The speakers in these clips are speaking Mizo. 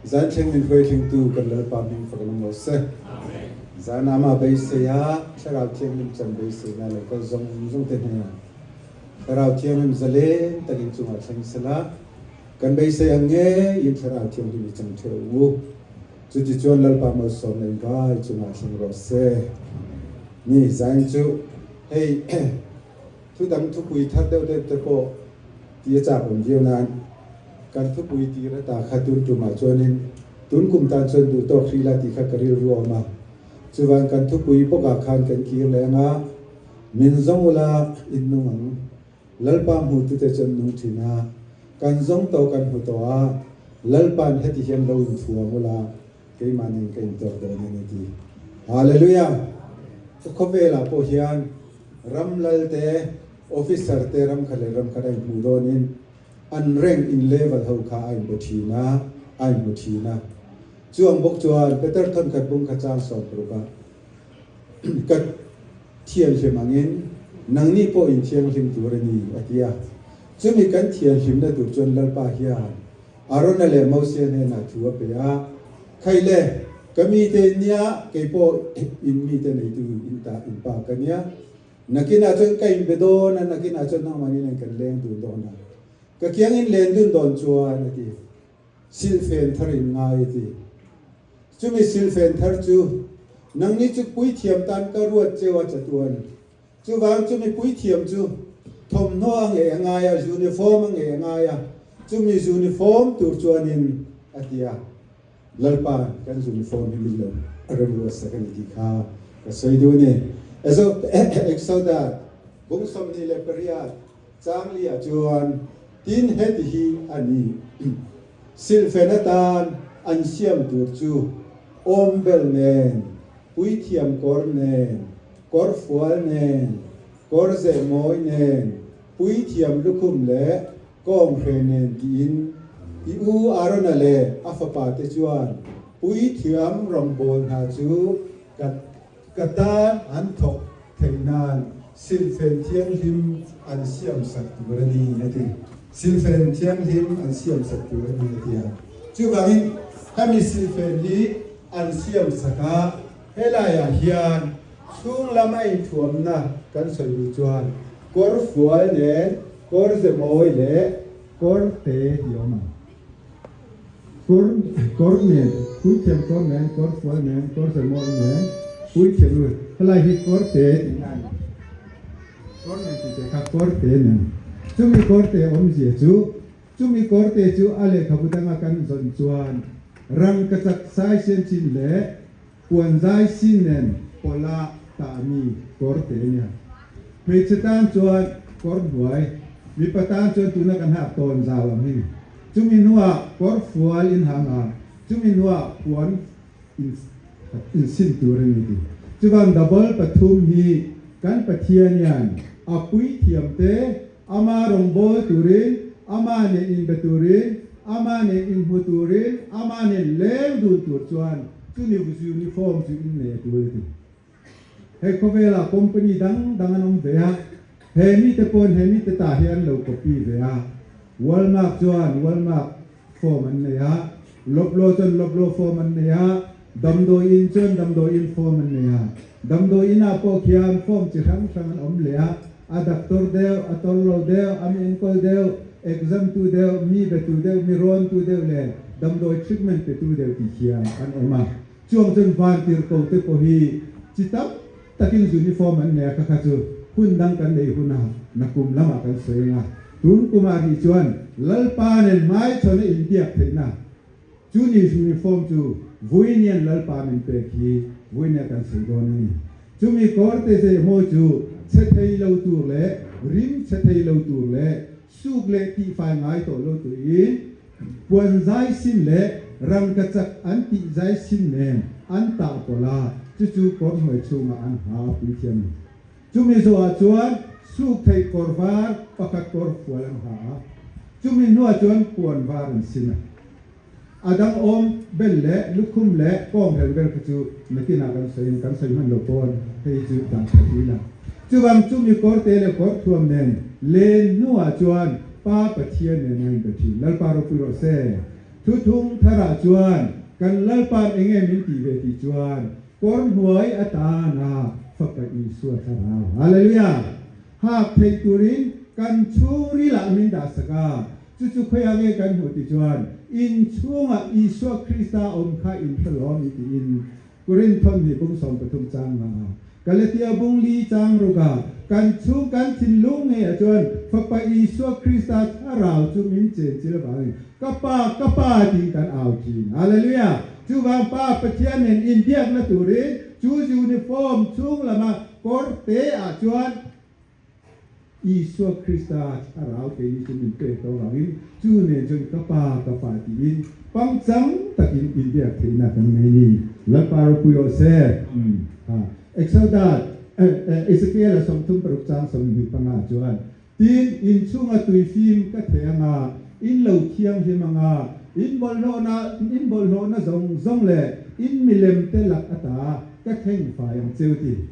Zan thleng min hruai thlengtu kan Lalpa hming fak in um rawh seh. Zan ama beisei ah Thlarau Thianghlim can beiseinak lo kal zong zong te hnenah Thlarau Thianghlim zalen takin cungah thleng sela kan beisei ang ngei in Thlarau Thianghlim i cang ṭheo u. Cuticun Lalpa malsawm in vai cungah thleng rawh seh. Ni zain cu hei Thudang thupui thar deuh deuh te pawh ti a chak awm viau nain kan thupui tir ata kha tun tum ah chuanin tun kum tan chuan duh tawk hrih la ti kha ka rilru a awm a. Chuvan kan thupui bawk ah khan kan kir leh anga min zawng ula in nung ang. Lalpa hmu tute chu an nung thin a, kan zawng tawh kan hmu tawh a, Lalpa'n heti hian lo inthuam ula keimah nen ka intawk dawn a ni ti. Hallelujah! Khawvel ah pawh hian ram lal te, officer te ram khat leh ram khat a inhmuh dawnin an rank in level ho kha a inbe thin a, a inhmu thin a. Chu ang bawk chuan Peter thawnkhat bung kha chang 60 ah ka thianghlim angin nangni pawh in thianghlim tur a ni a ti a. Chumi kan thianghlimna tur chuan Lalpa hian Arona leh Mosia hnenah thu a pe a, Khai le, ka mite in nia, kei pawh in mite neitu in ta in pa ka nia. Nakinah chuan ka inbe dawn a, nakinah chuan nangmah nen kan leng dun dawn a. Ka kiang in len dun dawn chuan, a ti. Silhfen thar in ngai, a ti. Chumi silhfen thar chu, Nangni chu puithiam tan ka ruat cheu a chatuan. Chuvang chu mipui thiam chu thawmhnaw a ngei a ngai a, uniform a ngei a ngai a, chumi uniform tur chuanin a ti a, Lalpa kan uniform hi min lo remruat sak a ni tih kha ka sawi duh a ni. Exodus bung 28 chang li ah chuan tin heti hi a ni, Silhfen atan an siam tur chu awmbel nen, puithiam kawr nen, Kawrfual nen, kawr zeh mawi nen, puithiam lukhum leh kawnghre nen tiin i u Arona leh a fapate chuan puithiam rawngbâwl hna chu ka ka tân an thawk theih nân silhfen thianghlim an siamsak tûr a ni, a ti. Silhfen thianghlim an siamsak tûr a ni, a ti a. Chuvângin, hemi silhfen hi an siamsak a. Helaiah hian chhung lam a inthuamna kan sawi duh chuan kawr fual nen kawr ze mawi leh kawr te tih a awm ang. Kawr kawr nen, puithiam kawr nen, kawr fual nen, kawr ze mawi nen, puithiam lut. Helai hi kawr te tihna a ni. Kawr nen tih te kha kawr te nen. Chumi kawr te awmzia chu Chumi kawrte chu a lehkhabu danga kan zawn chuan rangkachak saisian chin leh puanzai sin nen pawlha tahmi kawrte a nia. Hmeichhe tan chuan kawr hnuai, mipa tan chuan tuna kan hak tawn zau ang hi ni. Chumi hnuah kawr fual in hang a, chumi hnuah puan in sin tur a ni ti. Chuvang double pathum hi kan Pathian hian a puithiamte Ama rawngbâwl tûrin, ama nên inbe tûrin, ama nên inhmu tûrin, ama nên lêng dun tûr chuan chuni uniform chu innei a ṭûl a ti. Hei khawvêlah company dang dang an awm ve a, he mite paw'n he mite tah hi an lo copy ve a. Walmark chuan Walmark form an nei a, Loblaw chuan Loblaw form an nei a, damdawi in chuan damdawi in form an nei a. Damdawi inah pawh khian form chi hrang hrang an awm leh a, a doctor deuh, a tor lo deuh, a mi enkawl deuh, exam tu deuh, mi be tu deuh, mi rawn tu deuh leh damdawi treatment pe tu deuh tih khian an awm a. Chuang chuan vantirhko te pawh hi chi tam takin uniform an nei a, kha kha chu hun dang kan neih hunah nakum lamah kan sawi ang a. Tun kumah rih chuan Lalpa nen hmaichhawn a inbiak theihna chu ni uniform chu Vuinian Lalpa min pek hi Vuinia kan sawi dawn a ni. Chumi kawrte zehmaw chu chhe thei lo tur leh rim chhe thei lo tur leh suk leh tihfai ngai tawh lo turin Puan zai sin leh rangkachak an tih zai sin nen an tah pawlh a, chu chu kawr hnuai chhungah an ha a pui thiam ni. Chumi zawhah chuan suk theih kawr var pakhat kawr fual an ha a, chumi hnuah chuan puan var an sin a. A dang awm bel leh lukhum leh kawng hel vel kha chu nakinah kan sawi ang, kan sawi hman lo pawn hei chu dah tha tih ila. Chuvang chumi kawrte leh kawr thuam nen len hnuah chuan Pa Pathian nen a inbe thin. Lalpa ropui rawh se. Thuthung tharah chuan kan Lalpa'n enge min tih ve tih chuan kawr hnuai atana Fapa Isua Thlarau, Hallelujah! hak theih turin kan chhungrilah min dahsak a. Chu chu khawiah nge kan hmuh tih chuan inchhungah Isua Krista awm kha inhrelawm i tiin Korinth thawmhnih bung 13 chang nga a, Galatia bung li chang ruk a, kan chhung kan thinlung ngeiah chuan Fapa Isua Krista thlarau chu min chenchil avangin Ka Pa, ka Pa tiin kan au thin. Hallelujah! Chuvang Pa Pathian nen inbiakna turin chu uniform chhung lama kawr te ah chuan Isua Krista thlarau keini chu min pek tawh avangin chu nen chuan ka Pa, ka Pa tiin pangchang takin inbiak theihna kan nei ni. Lalpa ropui rawh se. Ha. Exodus, Ezekiel-a 36 chang 25 chuan, Tin, inchhunga tuifim ka theh anga, in lo thianghlim anga, in bawlhhlawhna, in bawlhhlawhna zawng zawng leh in milem te lak ata ka thleng fai ang cheu ti.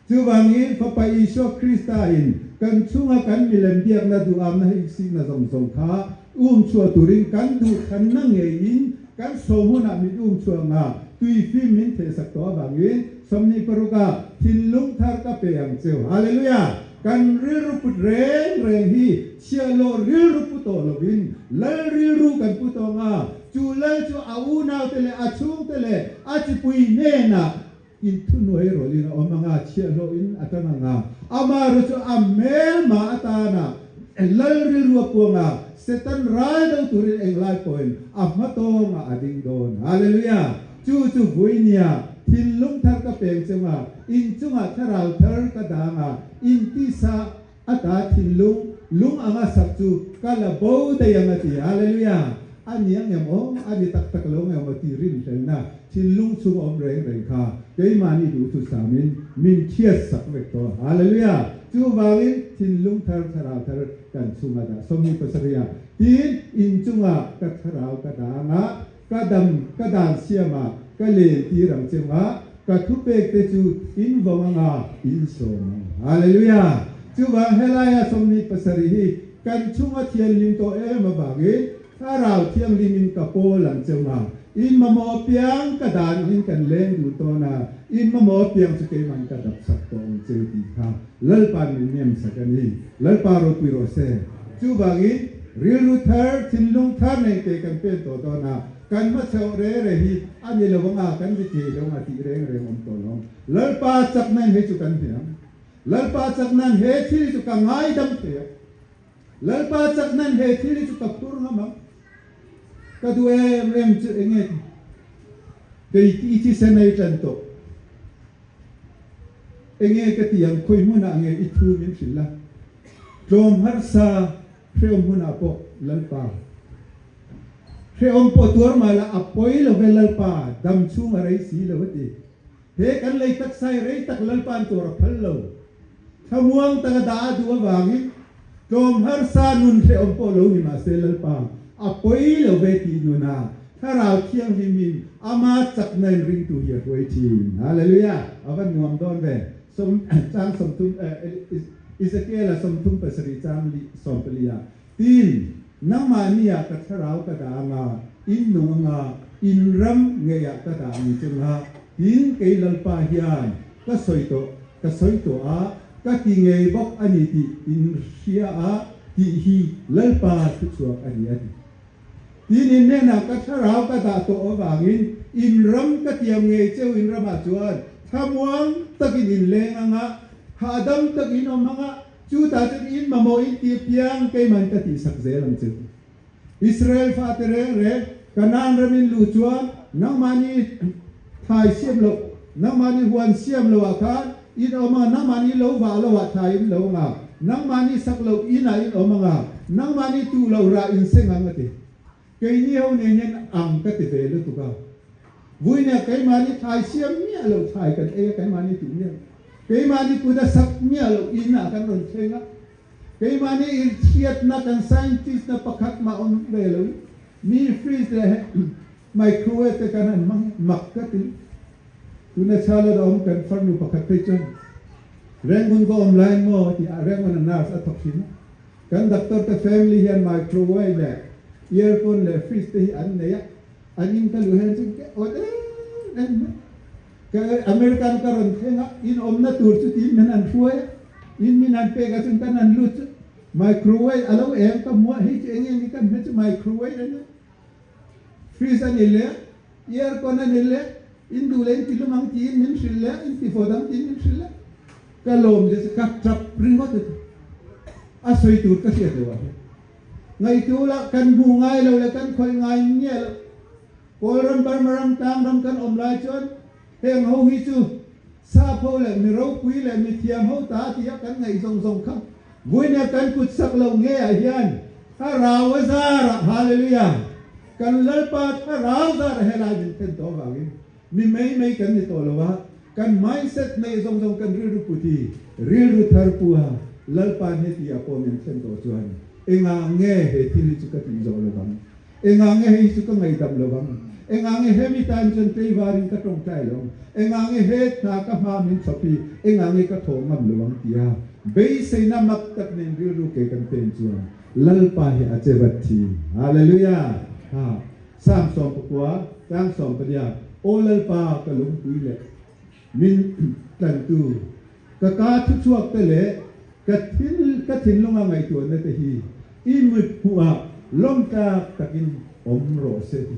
Chuvangin, Fapa Isua Krista in kan chhunga kan milem biakna duhamna hi sikna zawng zawng kha um chhuah turin kan duhthlanna ngeiin kan sawm hunah min um chhuah anga tui fim min thehsak tawh avangin 26 ah thinlung thar ka pe ang cheu. Hallelujah! Kan rilru put reng reng hi chhiahhlawh rilru pu tawh lovin Lal rilru kan pu tawh anga chu Lal chu a unaute leh a chhungte leh a chipui hnenah In thuhnuai rawlin a awm anga, chhiahhlawhin a tang anga, amaherawh chu a hmelma atana Lal rilru a puang a, Satan ral do turin englai pawhin a hmatawngah a ding dawn. Hallelujah! Chu chu Vuinia, thinlung thar ka peng chunga, inchungah thlarau thar ka dang a, intisa ata thinlung lung anga sak chu ka la bo daih ang a ti. Hallelujah! A ni ang em aw? A ni tak tak lo ngem aw tih rinhlelna thinlung chhung awm reng reng kha keimahni duhthusamin min thiat sak vek tawh. Hallelujah! Chuvangin thinlung thar thlarau thar kan chhunga dah 27 ah tiin inchungah ka thlarau ka dang a, Ka dam, ka dan siam a, ka len tir ang che nga, ka thupek te chu in vawng anga in sawm ang. Hallelujah! Chuvang helaia 27 hi kan chhunga thianghlim tawh em avangin Thlarau Thianghlimin ka pawl ang che nga, in mamawh piang ka dan angin kan leng dun tawn a, in mamawh piang chu keiman ka dap sak tawh ang che tih kha Lalpa'n min nem sak a ni. Lalpa ropui rawh se. Chuvangin, rilru thar, thinlung thar nen ke kan pen tawh dawn a, kan hmachheuh re re hi a ni lo anga, kan ri thei lo anga tih reng reng awm tawh lo. Lalpa chak nan hei chu kan hniam. Lalpa chak nan he thil hi chu ka ngaidam thei a. Lalpa chak nan he thil hi chu ka phur ngam ang. Ka duh em em chu eng nge kei i thisen ei tan tawh. Eng nge ka ti ang, khawi hmunah nge i thu min hrilh la. Tlawm harsa hrehawm hunah pawh Lalpa hrehawm pawh tuar mah la a pawi lo ve Lalpa dam chhung a rei si lo a ti. He kan lei taksa hi rei tak Lalpa'n tuar a phal lo. Thlamuang taka dah a duh avangin tlawm harsa nun hrehawm pawh lo ni mah se Lalpa a pawi lo ve tih nuna Thlarau Thianghlimin ama chakna in ringtu hi a hruai thin. Hallelujah! A va nuam dawn ve. Sawm chang 30 Ezekiel-a 37 chang li 14 ah, Tin, nangmahni ah ka thlarau ka dah anga, in nung anga, in ram ngei ah ka dah ang chunga, tin kei Lalpa hian ka sawi tawh, ka sawi tawh a, ka ti ngei bawk a ni tih in hria a, tih hi Lalpa thuchhuak a ni a ti. Tin, in hnenah ka thlarau ka dah tawh avangin in ram ka tiam ngei cheu in ramah chuan thlamuang takin in leng anga, hahdam takin awm anga, chutah chuan in mamawh in tih piang keiman ka tihsak zel ang che. Israel fate reng reng Kanaan ram in luh chuan nangmahni thlai siam loh, nangmahni huan siam loh ah khan in awm anga, nangmahni lo vah loh ah thlai in lo anga, nangmahni sak loh in ah in awm anga, nangmahni tuh loh rah in seng ang a ti. Keini ho nen hian ang ka ti ve lutuk a. Vuinia keimahni thlai siam miah loh thlai kan ei a, keimahni tuh miah loh, keimahni kut a sak miah loh in ah kan rawn thleng a, keimahni irhriatna kan scientist na pakhat mah awm ve lo in, Mi fridge leh microwave te kan han hmang hi mak ka ti. Tuna chhal a awm kan farnu pakhat phei chuan Rangoon ka awm lai maw ti a Rangoon a nurse a thawk thin a. Kan doctor te family hian microwave leh Aircon leh fridge te hi an nei a, an in ka luh hian chuan ka awt em em mai. Ka American ka rawn thleng a, in awmna tur chu tiin min han hruai a, in min han pek ah chuan kan han lut chu microwave a lo eng ka hmu a, hei chu eng nge ni kan hre chu microwave a nia, fridge a ni leh a, aircon a ni leh a, in duh leh in ti lum ang tiin min hrilh leh a, in ti fawt ang tiin min hrilh leh a, ka lawm zia chu ka tap ringawt a ti, a sawi tur ka hriat loh ah hian. Ngaihtuah kan hmu ngai lo leh kan khawih ngai nge lo. Kawlram, Burma ram, Tlangram kan awm lai chuan heng ho hi chu sap ho leh mi ropui leh mi thiam ho ta tia kan ngaih zawng zawng kha vawinia kan kut sak lo nge ah hian Thlarau a zarah Hallelujah! Kan Lalpa Thlarau zarah helai min thlen tawh avangin mi mai mai kan ni tawh lo a, kan mindset neih zawng zawng kan rilru put hi rilru thar pu a Lalpa'n heti ah pawh min thlen tawh chuan engah nge he thil hi chu ka tih zawh lo vang? Engah nge hei chu ka ngaihdam lo vang? Engah nge hemi tan chuan tleivarin ka tawngtai lo ang? Engah nge he hna ka hma min chhawp hi engah nge ka thaw ngam lo ang? tia beiseina mak tak nen rilru ke kan pen chuan Lalpa hi a che vat thin. Hallelujah! Ha, Psalm 19, Tlang 14, Aw Lalpa, ka lungpui leh min tlantu, ka ka thuchhuak te leh ka thil ka thinlunga ngaihtuahna te hi i mit hmuhah lawmtlak takin awm rawh se ti.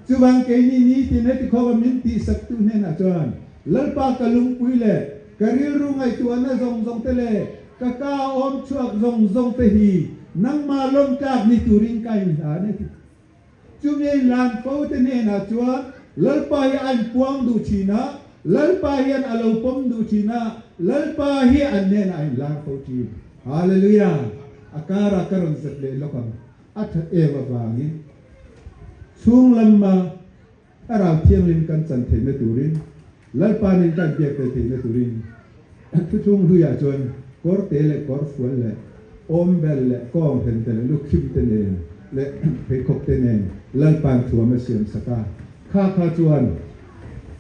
Chuvang keini nitin heti khawpa min tihsaktu hnenah chuan Lalpa ka lungpui leh ka rilru ngaihtuahna zawng zawng te leh ka ka awm chhuak zawng zawng te hi nangmah lawmtlak ni turin ka inhlan e ti. Chumi inlan fo te hnenah chuan Lalpa hi a inpuang duh thin a, Lalpa hian a lo pawm duh thin a, Lalpa hi an hnenah a inlar fo thin. Hallelujah! A karah ka rawn zet leh lawk ang. A that em avangin chhung lama Thlarau Thianghlim kan chan theihna turin, Lalpa nen kan biak tel theihna turin thuthlung hluiah chuan kawrte leh kawrfual leh awmbel leh kawng hlente leh lukhim te nen leh pheikhawk te nen Lalpa'n thuam a siam sak a. Kha kha chuan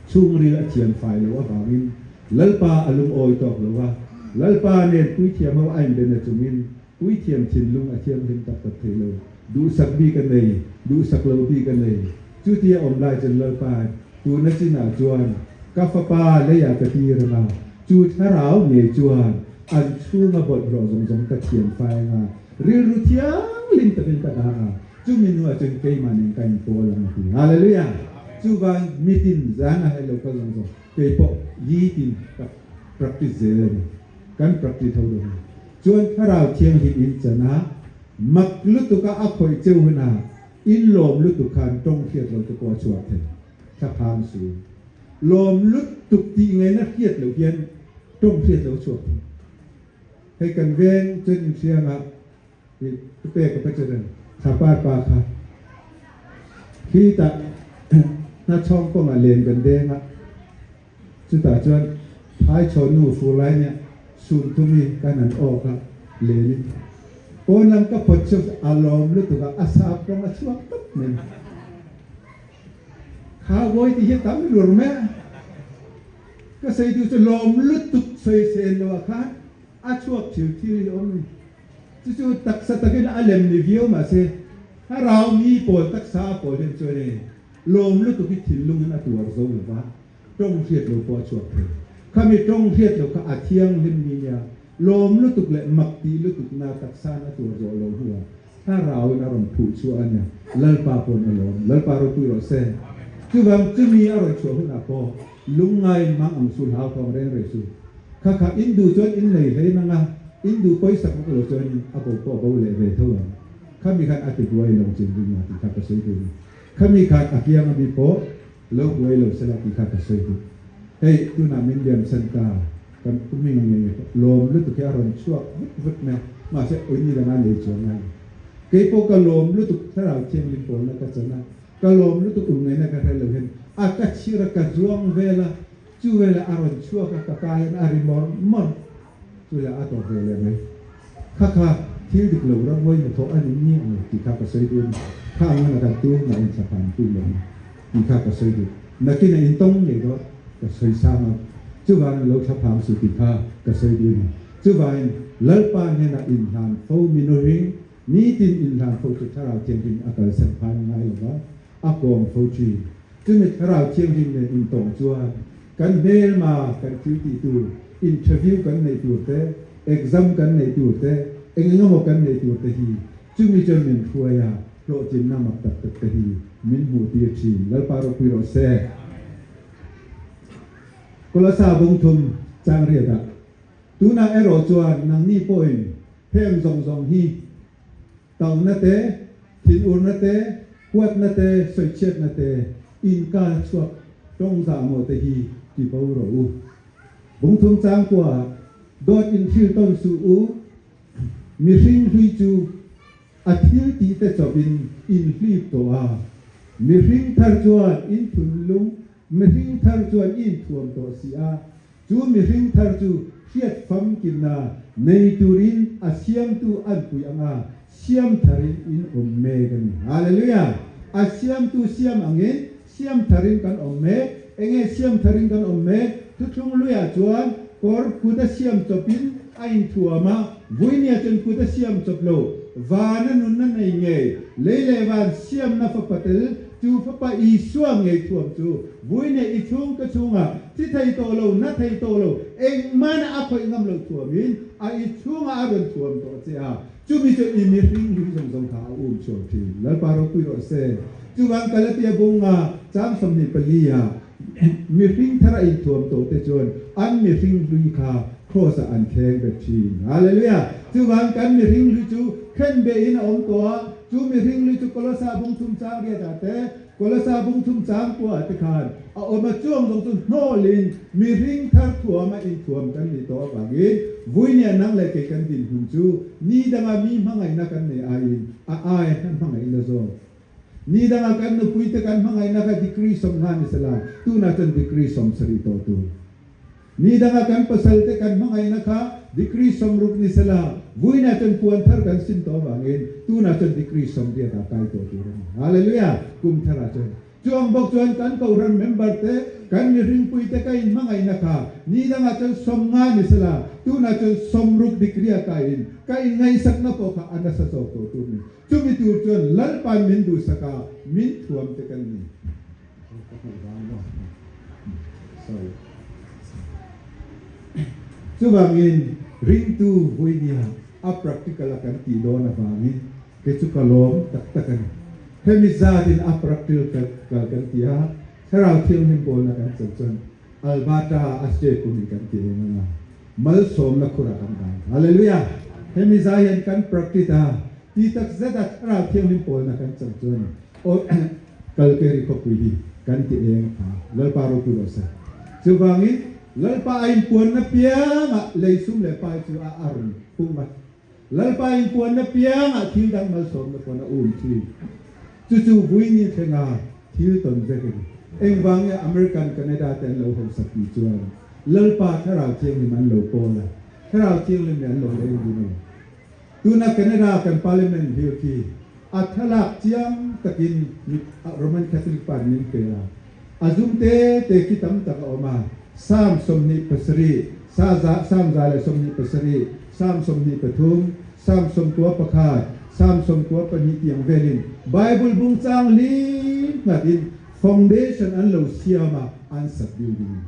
chhungril a thiam fai loh avangin Lalpa a lungawi tawk lo a, Lalpa nen puithiam ho a inbe na chungin Puithiam thinlung a thianghlim tak tak thei lo. Duhsak bik a nei, duhsak lo bik a nei. Chutia awm lai chuan Lalpa tuna chinah chuan ka fapa leiah ka tir ang a, chu thlarau ngei chuan an chhunga bawlhhlawh zawng zawng ka thiam fai ang a, rilru thianghlim takin ka dah ang a, chumi hnuah chuan keimah nen ka inpawl ang a ti. Hallelujah! Chuvang mitin zan a hei lo kal zawng zawng keipawh yitin ka practice zel a ni. Kan practice tho dawn a ni. Chuan Thlarau Thianghlim in chan a, mak lutuk a a khawih cheu hunah in lawm lutuk khan tawng hriat lo te pawh a chhuak thei. Thlaphang su. Lawm lutuk tih ngaihna hriat loh hian tawng hriat lo a chhuak thei. Hei kan veng chuan inhriang ah i pek a pachuan thlapar pa kha khitah hnachhawng kawngah len kan deng a. Chutah chuan Phaichhaw nu fur lai nia sun thum hi kan han awk a, lenin pawn lam ka phawt chhuak chu a lawm lutuk a, a sap rawng a chhuak tawp mai. Kha vawi ti hi tam lur mai a, ka sawi duh chu lawm lutuk sawi sen lo ah khan a chhuak thil thil hi awm a ni. Chu chu taksa takin a lem ni viau mahse thlarau mi pawl taksa a pawl hian chuan e Lawm lutuk hi thinlungin a tuar zo lo va, tawng hriat lo pawh a chhuak thei. Khami tawng hriat lo kha a thianghlim ni nia, lawm lutuk leh mak tih lutuk na taksain a tuar zawh lo hnuah thlarauin a rawn phuh chhuah a nia, Lalpa pawn a lawm, Lalpa ropui rawh se. Chuvang chumi a rawn chhuah hunah pawh lungngaiin mang ang su hlauthawng reng reng su. Kha kha in duh chuan in nei hlei nang a, in duh pawisak vak lo chuanin a bo pawh bo leh ve tho ang. Khami khan a ti buai lo chin ring a tih kha ka sawi duh a ni. Khami khan a kiang ami pawh lo buai lo sela tih kha ka sawi duh. Hei tunah min liam san ta, kan pu hming ang ngei lawm lutuk hi a rawn chhuak vut vut mai a, mahse awini dang a nei chuang ngai lo. Kei pawh ka lawm lutuk Thlarau Thianghlim pawlna ka chan a, ka lawm lutuk um ngaihna ka hre lo hian a ka chhir a, ka zuang vel a, chu velah a rawn chhuak a, ka ka hian a ri mawr mawr. Chu lah a tawp ve leh mai. Kha kha thil dik lo ram ngawi hnathawh a ni miah lo tih kha ka sawi duh a ni. Kha ang hmana kan tu mah in thlaphan tum lo ang tih kha ka sawi duh. Nakinah in tawng ngei dawn ka sawi sang ang. Chuvangin lo thlaphang suh tih kha ka sawi duh a ni. Chuvangin Lalpa hnenah inhlan fo minuhring. Nitin inhlan fo chu Thlarau Thianghlim a kalsan phai ngai lo va, a kawm fo thin. Chumi Thlarau Thianghlim nen intawng chuan kan hmelma kan thil tih tur, interview kan neih tur te, exam kan neih tur te, eng eng emaw kan neih tur te hi chumi chuan min hruai a, hlawhtlinna mak tak tak te hi min hmuh tir thin. Lalpa ropui rawh se. Kolosa bungthum changriatah Tunah erawh chuan nangni pawhin heng zawng zawng hi tauhna te, thinurna te, huatna te, sawichhiatna te, inkar chhuak tawng zahmawh te hi ti bo rawh u. Bungthum changkua dawt inhril tawn suh u, mihring hlui chu a thil tih te chawpin inhlip tawh a, mihring thar chuan inthunlung, mihring thar chuan inthuam tawh si a, Chu mihring thar chu hriat famkimna nei turin a siamtu an pui anga siam tharin in awm mek a ni. Hallelujah! A siamtu siam angin siam tharin kan awm mek. Enge siam tharin kan awm mek? Thuthlung luiah chuan kawr kut a siam chawpin a inthuam a, vuinia chuan kut a siam chawp lo. Vana nunna nei ngei, lei leh van siamna fapa tel, chu fapa Isua ngei thuam chu vuinia i chhung ka chhungah Thi thei tawh lo, na thei tawh lo, engmahna a khawih ngam loh thuamin a i chhungah a rawn thuam tawh che a, chumi chu i mihring hlui zawng zawng kha a um chhuak thin. Lalpa ropui rawh se. Chuvang Galatia bunga chang 24 ah mihring thar a inthuam tawh te chuan an mihring hlui kha Kraws ah an thleng bet thin. Hallelujah! Chuvang kan mihring hlui chu khen behin a awm tawh a, chu mihring hlui chu Kolosa bung thum chang riat ah te, Kolosa bung thum chang puah te khan a awm a chuang zawng chu hnawlin mihring thar thuam a inthuam kan nih tawh avangin vuinia nang leh kei kan dinhmun chu ni danga mi hmangaihna kan nei aiin a ai a hmangaihna zawk. Ni danga kan nupui te kan hmangaihna kha degree 50 ni sela tunah chuan degree 70 tawh tur. Ni danga kan pasal te kan hmangaihna kha degree 60 ni sela, vuinah chuan puan thar kan sim tawh avangin tunah chuan degree 80 ah kai tawh tur a ni. Hallelujah! Kum tharah chuan. Chuang bawk chuan kan kohhran member te, kan mihringpui te ka inhmangaihna kha ni dangah chuan 50 ni sela, tunah chuan 60 degree ah kaiin ka inngaihsakna pawh kha a nasa zawk tawh tur a ni. Chumi tur chuan Lalpa'n min duhsak a, min thuam te kan ni. Chuvangin ringtu vuinia a practical a kan tih dawn avangin kei chu ka lawm tak tak a ni. Hemi zatin a practical kan ti a, Thlarau Thianghlim pawlna kan chan chuan Alberta a state kumin kan ti eng ang a, malsawmna khurah kan dai. Hallelujah! Hemi zai hian kan practice a, ti tak zet a Thlarau Thianghlim pawlna kan chan chuan Kalkeri khawpui hi kan ti eng a, Lalpa ropui rawh se. Chuvangin Lalpa a inpuanna piangah lei sum leh pai chu a a rawn hung a, Lalpa inpuanna piangah thil dang malsawmna pawn a um thin. Chu chu vuini thlenga thil tawn vek a ni. Engvang nge American, Canada te an lo hausak tih chuan Lalpa Thlarau Thianghlim an lo pawl a, Thlarau Thianghlim nih an lo leng dun a ni. Tuna Canada kan Parliament Hill khi a thlalak chiang takin Roman Catholic pa nih min pe a. A zum te te khi tam tak a awm a, Psalm 27, Psalm 127, Psalm 23, Psalm 91, Psalm 92 tiang velin Bible bung chang hlim nghatin foundation an lo siam a, an sak building.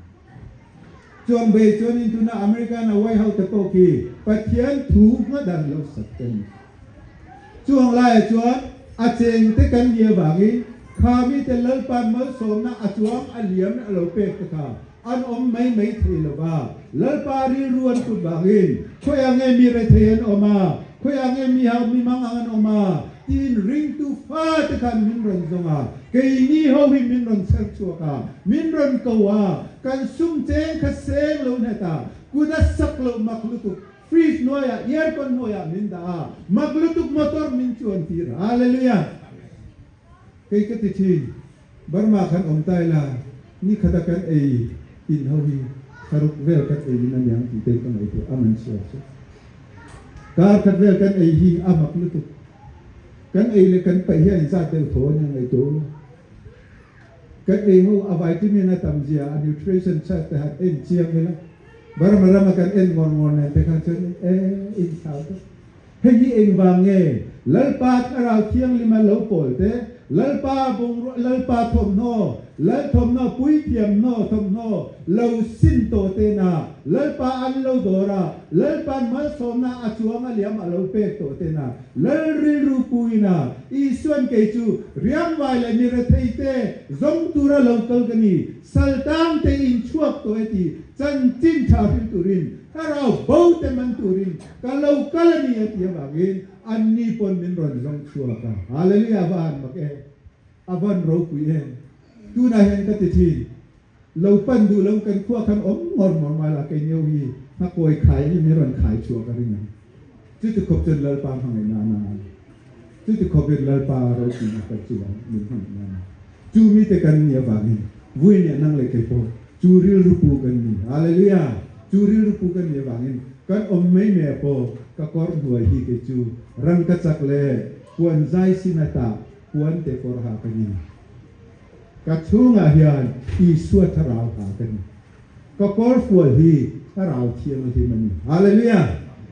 Chuan bei chuanin tuna American a White House te pawh khi Pathian thu nghadan lo sak te ni. Chuang laiah chuan a cheng te kan ni avangin kha mite Lalpan malsawmna a chuang a liam a lo pek te kha an awm mai mai thei lo va. Lalpa rilru an put vangin khawiah nge mi rethei an awm a, khawiah nge mi hau mi mang ang an awm a tiin ringtu fate khan min rawn zawng a, keini ho hi min rawn chher chhuak a, min rawn ko a, kan sum cheng kha seng lo hnet a, kut a sak loh mak lutuk, fridge hnuaiah, aircon hnuaiah min dah a, mak lutuk motor min chuan tir a, Hallelujah! Kei ka ti thin, Burma khan awm ta ila, ni khata kan ei in ho hi thlaruk vel kan ei in aniang tih te ka ngaihtuah a man chhiar chu. Kar khat vel kan ei hi a mak lutuk. Kan ei leh kan paih hi a inzat deuh tho ania ngaihtuah ula. Kan ei ho a vitamin a tam zia a nutrition chart te han en chiang ila, Burma rama kan en ngawr ngawr nen te khan chuan e inthlau deuh. Hei hi engvang nge Lalpa Thlarau Thianghlima lo pawl te, Lalpa bungrua, Lalpa thawmhnaw, Lal thawmhnaw, puithiamhnaw thawmhnaw lo sin tawh tena Lalpa an lo dawr a, Lalpa'n malsawmna a chuang a liam a lo pek tawh tena Lal rilru puina Isua'n kei chu riangvai leh mi rethei te zawng tura lo kal ka ni, Saltang te in chhuak tawh e ti chanchin tha hril turin Thlarau bo te man turin ka lo kal a ni a ti avangin anni pawn min rawn zawng chhuak a. Hallelujah a va han mak em! A van ropui em! Tunah hian ka ti thin, lo pan duh lo kan khua khan awm ngawr ngawr mai la kei neu hi nghakawi khai hi min rawn khai chhuak a ring ang. Chuti khawp chuan Lalpa hmangaihna a na a ni. Chuti khawpin Lalpa ropuina kan chungah min hmangaihna a ni. Chu mite kan nih avangin vui nih nang leh kei pawh chu rilru pu kan ni. Hallelujah! Chu rilru pu kan nih avangin kan awm mai mai ah pawh ka kawr hnuai hi kei chu rangkachak leh puan zai sin ata puan te kawr ha ka ni. Ka chhungah hian Isua thlarau ha ka ni. Ka kawrfual hi Thlarau Thianghlim a ni. Hallelujah!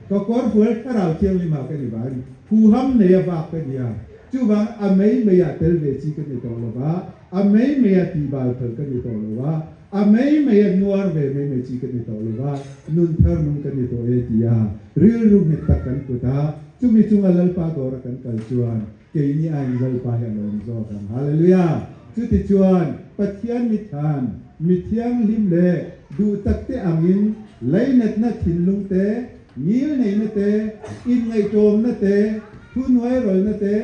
Ka kawrfual Thlarau Thianghlim ah ka ni vang, huham nei a vak ka ni a. Chuvang a mei mei ah tel ve chi ka ni tawh lo va, a mei mei ah tihbal phal ka ni tawh lo va, a mei mei ah nuar ve mai mai chi ka ni tawh lo va, nun thar nung ka ni tawh e tia rilru nghet tak kan put a, chumi chunga Lalpa dawra kan kal chuan Keini aiin Lalpa hi a lawm zawk ang. Hallelujah! Chutichuan, Pathian mithan, mi thianghlim leh duh takte angin lainatna thinlung te, ngilneihna te, inngaihtlawmna te, thuhnuairawlna te,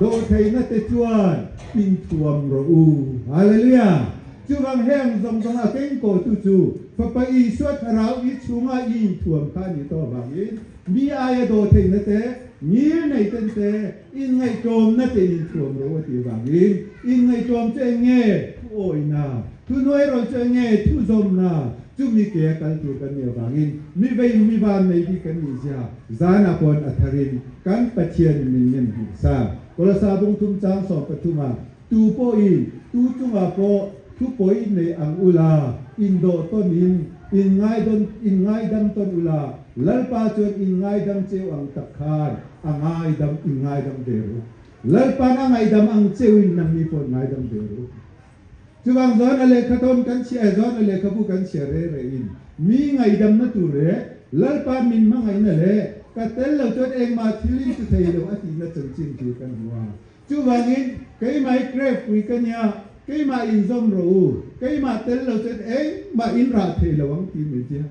dawhtheihna te chuan inthuam rawh u. Hallelujah! Chuvang heng zawng zawng a kengkawhtu chu Fapa Isua Thlarau i chhunga i inthuam kha a nih tawh avangin, Mi aia dawhtheihna te, ngil neiten te, inngaihtlawmna te in inthuam ro a tih vangin, inngaihtlawm chu eng nge? Thu awihna, thu hnuairawlh chu eng nge? Thu zawmna, chumi ke a kal tur kan nih avangin mi vei mi van nei bik kan nih zia zanah pawn a tharin kan Pathianin min nem hmuh sa. Kolosa bungthum chang 13 ah Tu pawhin tu chungah pawh thu pawi nei ang ula, indawh tawnin inngaidam inngaidam tawn ula, Lalpa chuan inngaidam cheu ang tak khan a ngaidam inngaidam ve ru. Lalpa'n a ngaihdam ang cheuin nangni pawh ngaidam ve ru. Chuvang zawn a lehkhathawn kan chhiah e, zawn a lehkhabu kan chhiah re rehin mi ngaihdamna tur leh Lalpa min hmangaihna leh ka tel lo chuan engmah thil in ti thei lo a tihna chanchin hi kan hmu a. Chuvangin, keimah hi grave pui ka nia, keimah inzawm rawh u, keimah tel lo chuan engmah in rah thei lo ang tih min ti a.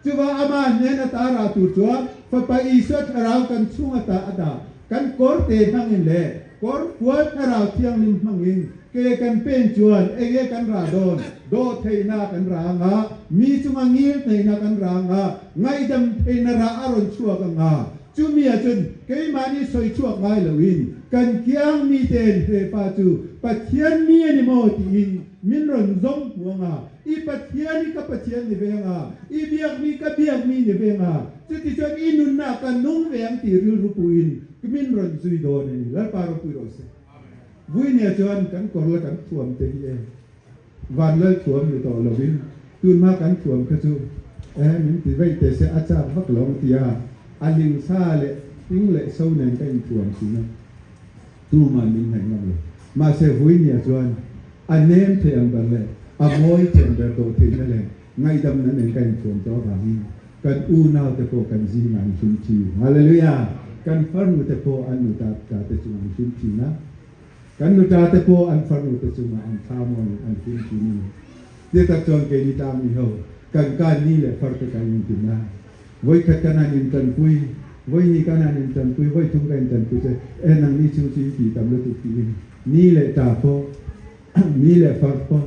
Chuvang amah hnen ata rah tur chuan Fapa Isua Thlarau kan chhung ata a dah, kan kawr te hmangin leh kawr fual Thlarau Thianghlim hmangin ke kan pen chuan enge kan rah dawn, dawh theihna kan rah anga, mi chunga ngil theihna kan rah anga, ngaihdam theihna rah a rawn chhuak anga, Chumi ah chuan keimahni sawi chhuak ngai loin kan kiang mite'n he pa chu Pathian mi a ni maw tiin min rawn zawng hmu anga, i Pathian hi ka Pathian ni ve anga, i biak mi ka biak mi ni ve anga, chuti chuan i nunna ka nung ve ang tih rilru puin min rawn zui dawn a ni. Lalpa ropui rawh se. Vuinia chuan kan kawr la kan thuam te hi e. Van lal thuam ni tawh lovin tunhma kan thuam kha chu e min ti veih teh se a chak vak lo ang tia a ling sa leh hing leh so nen ka inthuam thin a, tuman min hnaih ngam lo. Mahse Vuinia chuan a nem thei ang ber leh a mawi thei ang ber dawh theihna leh ngaihdamna nen ka inthuam tawh avangin kan unaute pawh kan zingah an hlim thin. Hallelujah! Kan farnute pawh an nuta te chungah an hlim thin a. Kan nuta te pawh an farnu te chungah an thla mawiin an hlim thin a ni. Ti tak chuan keini tang mi ho kan kan ni leh far te kan intin a. Vawikhat kan han intanpui, vawihnih kan han intanpui, vawithum kan intanpui che e nangni chhung chu i tih tam lutuk tiin ni leh ta pawh, ni leh far pawh,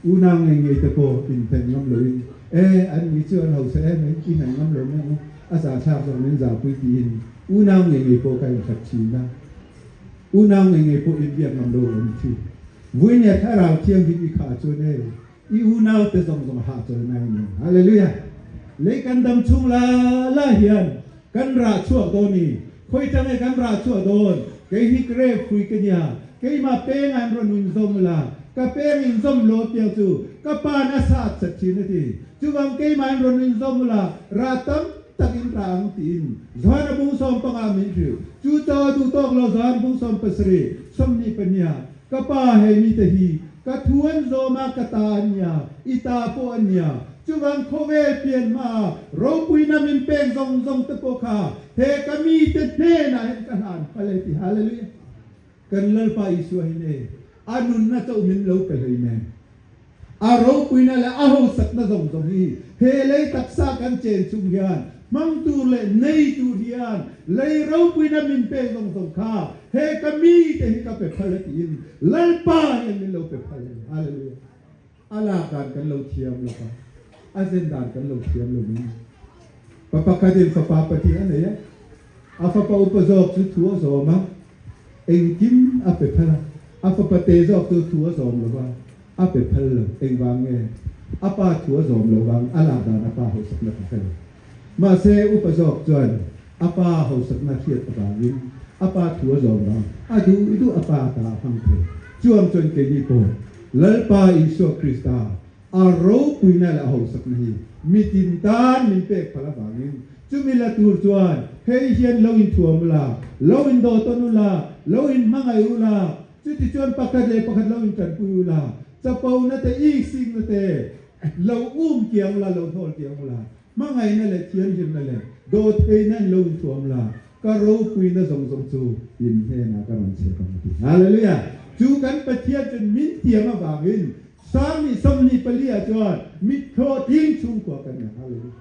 unau ngei ngei te pawh inhnaih ngam loin e an ni chu an hausa em em i hnaih ngam lo mai ang u, a zahthlak zawk min zahpui tiin unau ngei ngei pawh ka inhlat thin a. Unau ngei ngei pawh inbiak ngam lo awm thin. Vuinia Thlarau Thianghlim i khah chuan e, i unau te zawng zawng hah chawl nai nen. Hallelujah! Lei kan dam chhung la la hian kan rah chhuak dawn i, khawi tang e kan rah chhuah dawn? Kei hi grave hrui ka nia, keimah peng an rawn inzawm la, ka peng inzawm lo piang chu ka pa'n a sat sat thin a ti. Chuvang keimah an rawn inzawm la, rah tam. takin ra ang tiin Johana bung 15 min hrilh. Cu caah duh tawk lo Johan bung 17, 22 ah, Ka Pa hei mite hi ka thu an zawm ah ka ta an nia, i ta pawh an nia. Chuvang khawvel pian hma ah ropuina min pek zawng zawng te pawh kha he ka mite hnenah hin ka hlan phal e ti. Hallelujah! Kan Lalpa Isua hi ne a nunna chauh min lo pe hlei nen. A ropuina leh a hausakna zawng zawng hi he lei taksa kan chen chung hian hmang tur leh nei tur hian lei ropuina min pek zawng zawng kha he ka mite hi ka pe phal e tiin Lalpa hian min lo pe phal a ni. Hallelujah! A lak dan kan lo thiam lo va, a zen dan kan lo thiam lo mai. Pa pakhatin fapa pahnih a nei a, a fapa upa zawk chu thu a zawm a, Engkim a pe phal a, a fapa te zawk chu thu a zawm lo va, a pe phal lo. Engvang nge? A pa thu a zawm lo vang, a lak dan a pa hausakna ka hre lo. Mahse, upa zawk chuan a pa hausakna hriat avangin a pa thu a zawm vang, a duh duh a pa ta a hmang thei. Chuang chuan keini pawh Lalpa Isua Krista A ropuina leh a hausakna hi mitin tan min pek phal avangin chumi la tur chuan hei hian lo inthuam ula, lo indawhtawn ula, lo inhmangaih ula, chutichuan pakhat leh pakhat lo intanpui ula, chapona te, iksikna te lo um kiang ula, lo hnawl kiang ula, hmangaihna leh thianghlimna leh dawhtheihna in lo inthuam ula, ka ropuina zawng zawng chu in hnenah ka rawn chhek ang a ti. Hallelujah! Chu kan Pathian chuan min tiam avangin Sang nih 24 ah chuan mit hlawhtling chhungkua kan ni. Hallelujah.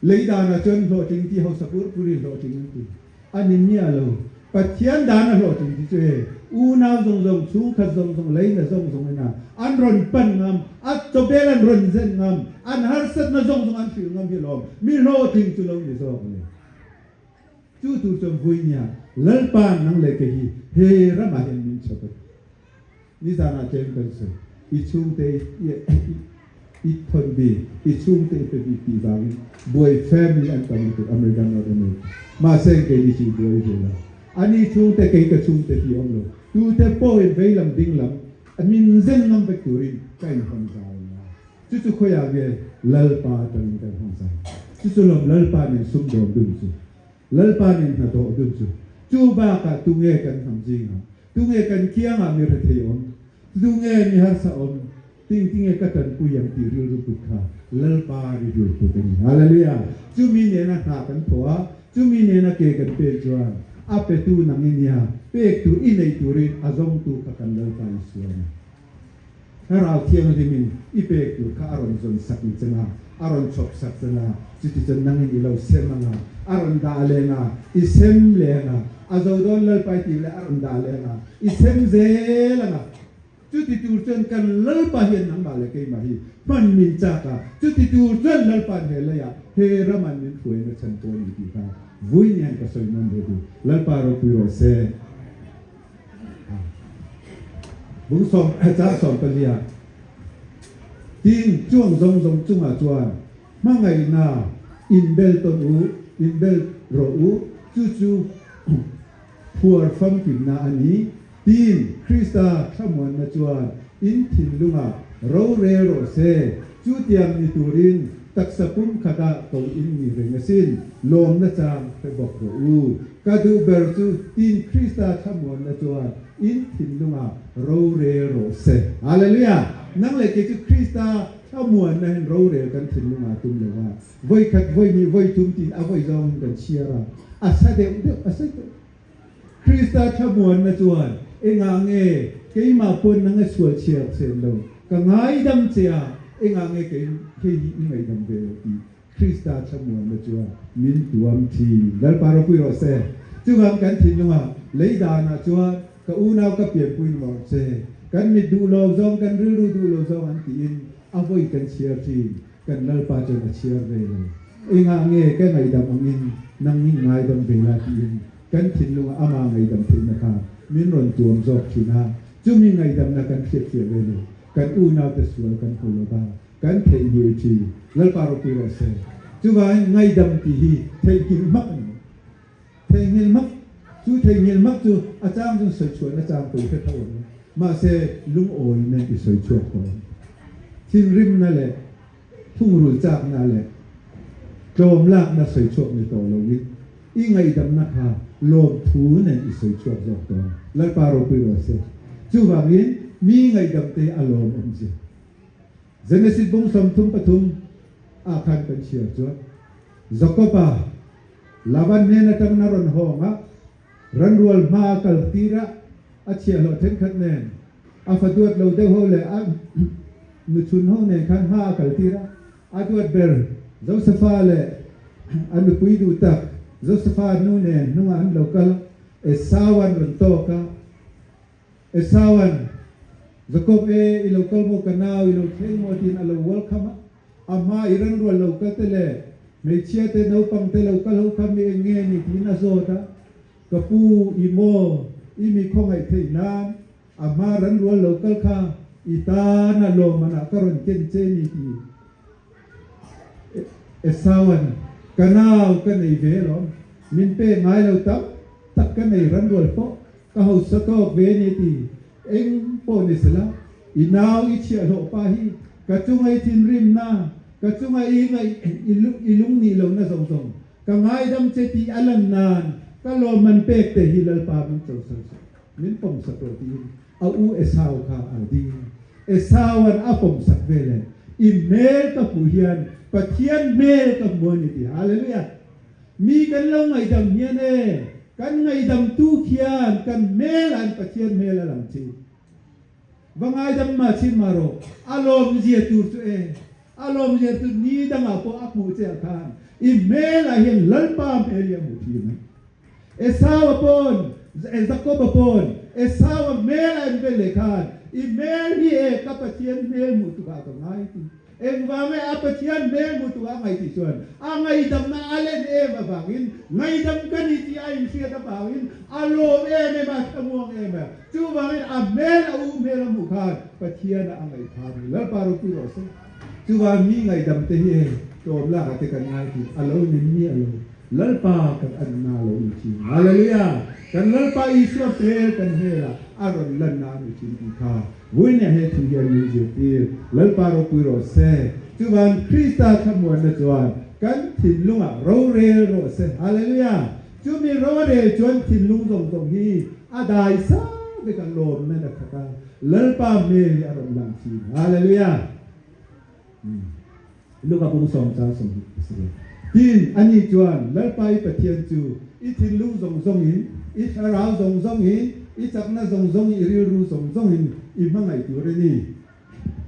Lei danah chuan hlawhtling ti hausa pur pur in hlawhtling an ti. A ni miah lo. Pathian dan a hlawhtling ti chu he unau zawng zawng, chhungkhat zawng zawng, leina zawng zawng ina an rawn pan ngam, a chawbel an rawn zen ngam, an harsatna zawng zawng an hrilh ngam hi lawm mi hlawhtling chu lo ni zawk le. Chu tur chuan Vuinia Lalpa nang leh kei hi he ramah hian min chhawp a ti. Nizanah tlem kan sawi, i chhungte i thawn bik, i chhungte i pe bik tih vangin buai family an tam lutuk America North America. Mahse keini chu i buai ve lo. Ani chhungte kei ka chhungte tih awm lo. Tute pawhin veilam dinglam min zen ngam vek turin ka inhawn zau nia. Chu chu khawiah nge Lalpa atangin kan hawng zau. Chu chu lawm Lalpa nen sumdawn dun chu. Lalpa nen hnathawh dun chu. Chu bakah tunge kan hnam zingah Tunge kan kiangah mi rethei awm? Tunge mi harsa awm? Ting tinge ka tanpui ang tih rilru put kha Lalpa rilru put a ni. Hallelujah! Chumi nena hna kan thawh a, chumi nena ke kan pek chuan a petu nang i nia, pek tur i neih turin a zawngtu kha kan Lalpa Isua a ni. Thlarau Thianghlimin i pek tur kha a rawn zawn sak ni chang a, a rawn chhawp sak chang a, chutichuan nangin i lo sem ang a, a rawn dah leng a, i sem leng a, a zo dawn Lalpa i tih leh a rawn dah leng a, i sem zel ang a. Chuti tur chuan kan Lalpa hian nangmah leh keimah hi hman min chak a, chuti tur chuan Lalpa'n he leiah he rama'n min hruaina chhan pawh a ni tih kha vui nian ka sawi nawn ve duh. Lalpa ropui rawh se. Bung sawm chang 14 Tin, chuang zawng zawng chungah chuan hmangaihna inbel tawn u, inbel rawh u, chu chu phuar famkimna a ni. Tin, Krista thlamuanna chuan in thinlungah rorel rawh se, chu tiang ni turin taksa pum khatah ko in ni reng asin, lawmna chang hre bawk rawh u. Ka duh ber chu tin Krista thlamuanna chuan in thinlungah rorel rawh se. Hallelujah! Nang leh kei chu Krista thlamuanna hian rorel kan thinlungah tum lo va, vawi khat, vawi hnih, vawi thum tiin a vawi zawngin kan chhiar a, a sa deuh deuh, a sa deuh. Krista thlamuanna chuan engah nge keimah pawn nang a sual chhiar chhen lo, ka ngaidam che a, engah nge kei hei hi i ngaihdam ve lo tih Krista thlamuanna chuan min tuam thin. Lalpa ropui rawh se. Chuvang kan thinlungah lei danah chuan ka unau ka pianpui ni mawh che. Kan mit duh lo zawng, kan rilru duh lo zawng an tiin a vawi kan chhiar thin. Kan Lalpa chuan a chhiar ve lo. Engah nge ka ngaihdam angin nang min ngaidam ve la tiin kan thinlungah ama ngaihdam theihna kha min rawn tuam zawk thin a. Chumi ngaihdamna kan hriatfiah ve lo. Kan unaute sual kan hmu lo va. Kan theihnghilh thin, Lalpa ropui rawh se. Chuvangin ngaidam tih hi theihnghilh hmak a ni. Theihnghilh hmak, chu theihnghilh hmak chu a chang chuan sawi chhuahna chang pawh i hre tho ang. Mahse, lungawiin an ti sawi chhuak tawh ang. Thinrimna leh thungrul chakna leh. Tlawm lakna sawi chhuak ni tawh loin i ngaihdamna kha lawmthu nen i sawi chhuak zawk dawn. Lalpa ropui rawh se. Chuvangin mi ngaihdamte a lawmawm zia. Genesis bung 33 ah khan kan chhiar chuan Jakob-a Laban hnen atangin a rawn hawng a, ranrual hma a kal tir a, a chhiahhlawh thenkhat nen a fa duat lo deuh ho leh a nuchhun ho nen khan hma a kal tir a, a duat ber Josefa leh a nupui duh tak Josefa nu nen hnungah an lo kal a, Esau-a'n rawn tawk a. Esaua'n, Jakob e, i lo kal maw ka nau, i lo thleng maw? tiin a lo welcome a. A hma i ranrual lo kal te leh hmeichhia te, naupang te lo kal ho kha mi eng nge ni? tiin a zawt a. Ka pu, i maw, i mi khawngaih theih nan a hma ranrual lo kal kha i tana lawmmanah ka rawn ken che ni ti Esaua'n, Ka nau ka nei ve alawm, min pek ngai lo tam tak ka nei ranrual pawh Ka hausa tawk ve ni ti eng pawh ni sela, i nau i chhiahhlawh pa hi ka chunga i thinrimna, ka chunga i ngaih i lungnih lohna zawng zawng ka ngaidam che tih a lan nan ka lawmman pek te hi Lalpa min chosak min pawmsak rawh tiin a u Esau kha a ding. Esaua'n a pawmsak veleh i hmel ka hmuh hian Pathian hmel ka hmu a ni ti. Hallelujah! Mi kan lo ngaihdam hian e, kan ngaihdamtu khian kan hmel an Pathian hmel a lang thin. Va ngaidam mah chin mah rawh, a lawmzia tur chu e, a lawmzia chu ni dangah pawh a hmuh che ah khan i hmelah hian Lalpa hmel hi a hmuh thin a. Esau-a pawn, Jakob-a pawn Esau-a hmel a en vel leh khan i hmel hi e ka Pathian hmel hmuh tukah ka ngai ti. Engvang e a Pathian hmel hmu tu a ngaih tih chuan a ngaihdamna a len em avangin ngaihdam ka ni tih a inhriat avangin a lawm em em a, thlamuang em a. Chuvangin a hmel a u hmel a hmuh khan Pathiana a ngaih phah a ni. Lalpa ropui rawh se. Chuvang mi ngaihdam te hi hei tlawm lakah te kan ngai tih a lo nin mi a lo Lalpa kan anna a lo ni thin. Hallelujah! Kan Lalpa Isua hmel kan hmelah a rawn lanna a ni thin tih kha Vawinia he thu hian min zirtir, Lalpa ropui rawh se. Chuvan Krista thlamuanna chuan kan thinlungah rorel rawh se. Hallelujah! Chumi rorel chuan thinlung zawng zawng hi a dai sa vek a, lawmna na khat a, Lalpa hmel hi a rawn lang thin. Hallelujah! Luka bung sawm chang 27. Tin, ani chuan, Lalpa i Pathian chu i thinlung zawng zawngin, i thlarau zawng zawngin, i chakna zawng zawngin, i rilru zawng zawngin i hmangaih tur a ni.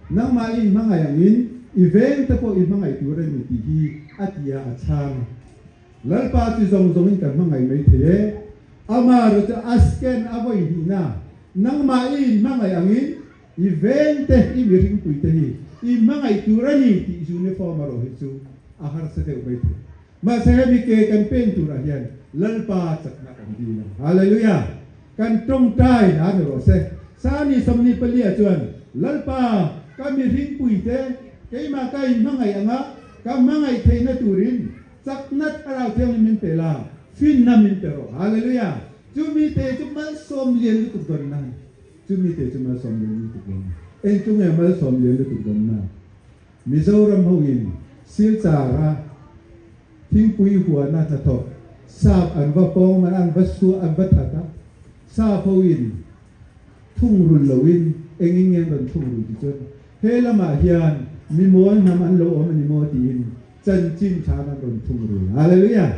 Nangmah i inhmangaih angin i veng te pawh i hmangaih tur a ni tih hi a ti a, a chhang a. Lalpa chu zawng zawngin kan hmangaih mai thei e. Amaherawhchu a scan a vawi hnihna, nangmah i inhmangaih angin, I veng te, i mihringpui te hi i hmangaih tur a ni tih uniform a rawh hi chu a harsa deuh mai thei. Mahse hemi ke kan pen turah hian Lalpa chakna kan dil ang. Hallelujah! Kan tawngtai a ni rawh se. Sani 24 chuan Lalpa ka mihringpui te keimah ka inhmangaih anga ka hmangaih theihna turin chakna thlarau thianghlim min pe la, finna min pe rawh. Hallelujah! Chumi te chu malsawm lian lutuk dawn na. Chumi te chu malsawm lian lutuk dawn a. Eng chu nge malsawm lian lutuk dawn na? Mizoram ho in Silchar a thingpui huan a hnathawk sap an va pawng man an va suah an va that a, sap ho in thungrul lo in engin nge an rawn thungrul ti chuan he lamah hian mimawl hnam an lo awm a ni maw tiin Chanchin than an rawn thungrul. Hallelujah!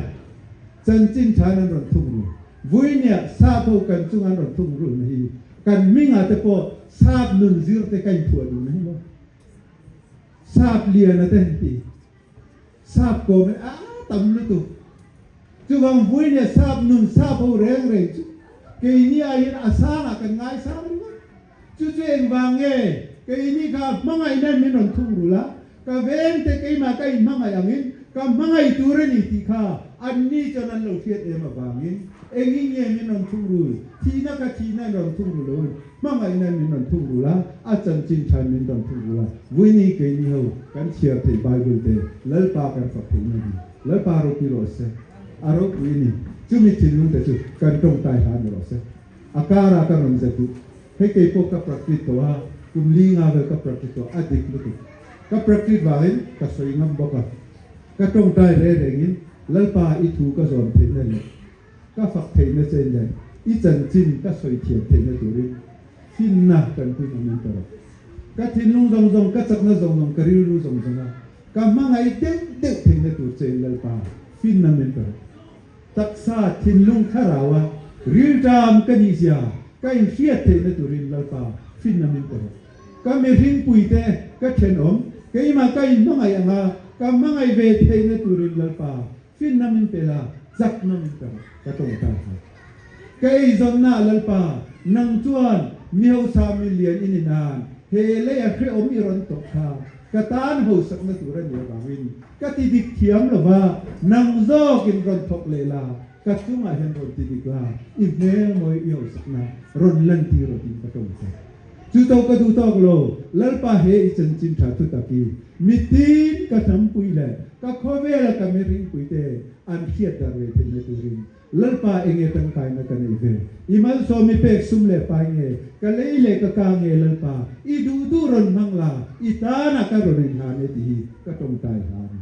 Chanchin than an rawn thungrul. Vuinia sap ho kan chung an rawn thungrul na hi kan hmingah te pawh sap nun zir te ka inphuah duh na hi maw? Sap liana te an ti. Sap kawm e a tam lutuk. Chuvang vuinia sap nun sap ho reng reng chu keini aiin a sangah kan ngaisang ringawt. Chu chu engvang nge? Keini kha hmangaihna min rawn thungrul a, ka vengte keimah ka inhmangaih angin ka hmangaih tur a ni tih kha anni chuan an lo hriat em avangin engin nge min rawn thungrul? Thihna kha thihna in rawn thungrul loin hmangaihna min rawn thungrul a, a chanchin tha min rawn thungrul a. Vuini keini ho kan chhiar theih Bible te Lalpa kan fak theihna hi Lalpa ropui rawh se, a ropui a ni. Chumi thinlung te chu kan tawngtai hlan rawh se. A karah ka rawn zet duh. Hei kei pawh ka practice tawh a, kum li nga vel ka practice tawh, a dik lutuk. Ka practice vangin ka sawi ngam bawk a. Ka tawngtai re rengin Lalpa i thu ka zawm theihna leh ka fak theihna che leh i chanchin ka sawi thiam theihna turin finna kan pui ang in ka rawh. Ka thinlung zawng zawng, ka chakna zawng zawng, ka rilru zawng zawnga ka hmangaih deuh deuh theihna tur che in Lalpa finna min pe rawh. Taksa, thinlung, thlaraua rilṭam ka nihzia ka inhriat theihna turin Lalpa finna min pe rawh. Ka mihringpuite ka ṭhenawm, keimah ka inhmangaih anga ka hmangaih ve theihna turin Lalpa finna min pe la, chakna min pe rawh, ka tawngtai kha. Ka eizawnnaah Lalpa, nang chuan mi hausa mi lian i ni nan he leia hrehawm i rawn tawh kha ka tan hausakna tur a nih avangin ka ti dik thiam lo va, nang zawkin rawn thawk leh la, ka chungah hian rawn ti dik la, i hmel mawi i hausakna rawn lantir rawh tiin ka tawngtai. Chu to ka duh tawk lo, Lalpa he i chanchin tha thu tak i mitin ka hnampui leh ka khawvela ka mihringpuite an hriat dar ve theihna turin Lalpa enge tangkaina ka neih ve? I malsawm i pek sum leh pai nge? Ka lei leh ka ka nge Lalpa? I duh duh rawn hmang la, i tanah ka rawn inhlan e tih hi ka tawngtai hla a ni.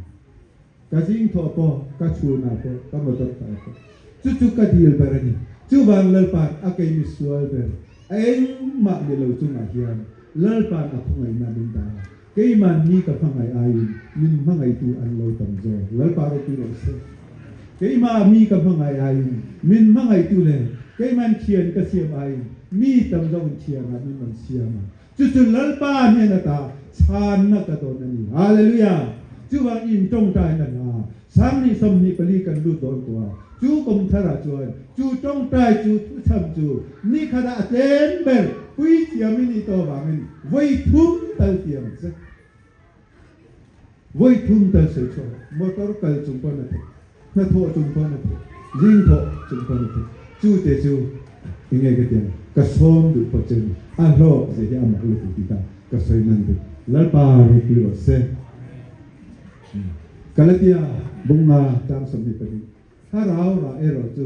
Ka zing thawh pawh, ka chhunah pawh, ka motor kai pawh. Chu chu ka dil ber a ni. Chuvang Lalpa'n a kei mi sual ber, a engmah ni lo chungah hian Lalpa'n a khawngaihna min dah a. Keiman mi ka hmangaih aiin min hmangaihtu an lo tam zawk. Lalpa ropui rawh se. Keimah mi ka hmangaih aiin min hmangaihtu leh keiman thian ka siam aiin mi tam zawkin thianah min rawn siam a. Chu chu Lalpa hnen ata chhanna ka dawn a ni. Hallelujah! Chuvang in tawngtaina hna 2024 kan lut dawn tawh a, chu kum tharah chuan chu tawngtai chu thuchham chu ni khatah a tlem ber puithiam i nih tawh avangin vawi thum tal ti ang che. Vawi thum tal sawi chhuah rawh. Motor kal chung pawn a theih, hnathawh chung pawn a theih, zing thawh chung pawn a theih. Chu te chu enge ka ti ang, ka sawm duh pawh che ni, a hlawk zia hi a mak lutuk tih kha ka sawi nan duh. Lalpa ropui rawh se. Galatia bunga tang 22. Thlarau rah erawh chu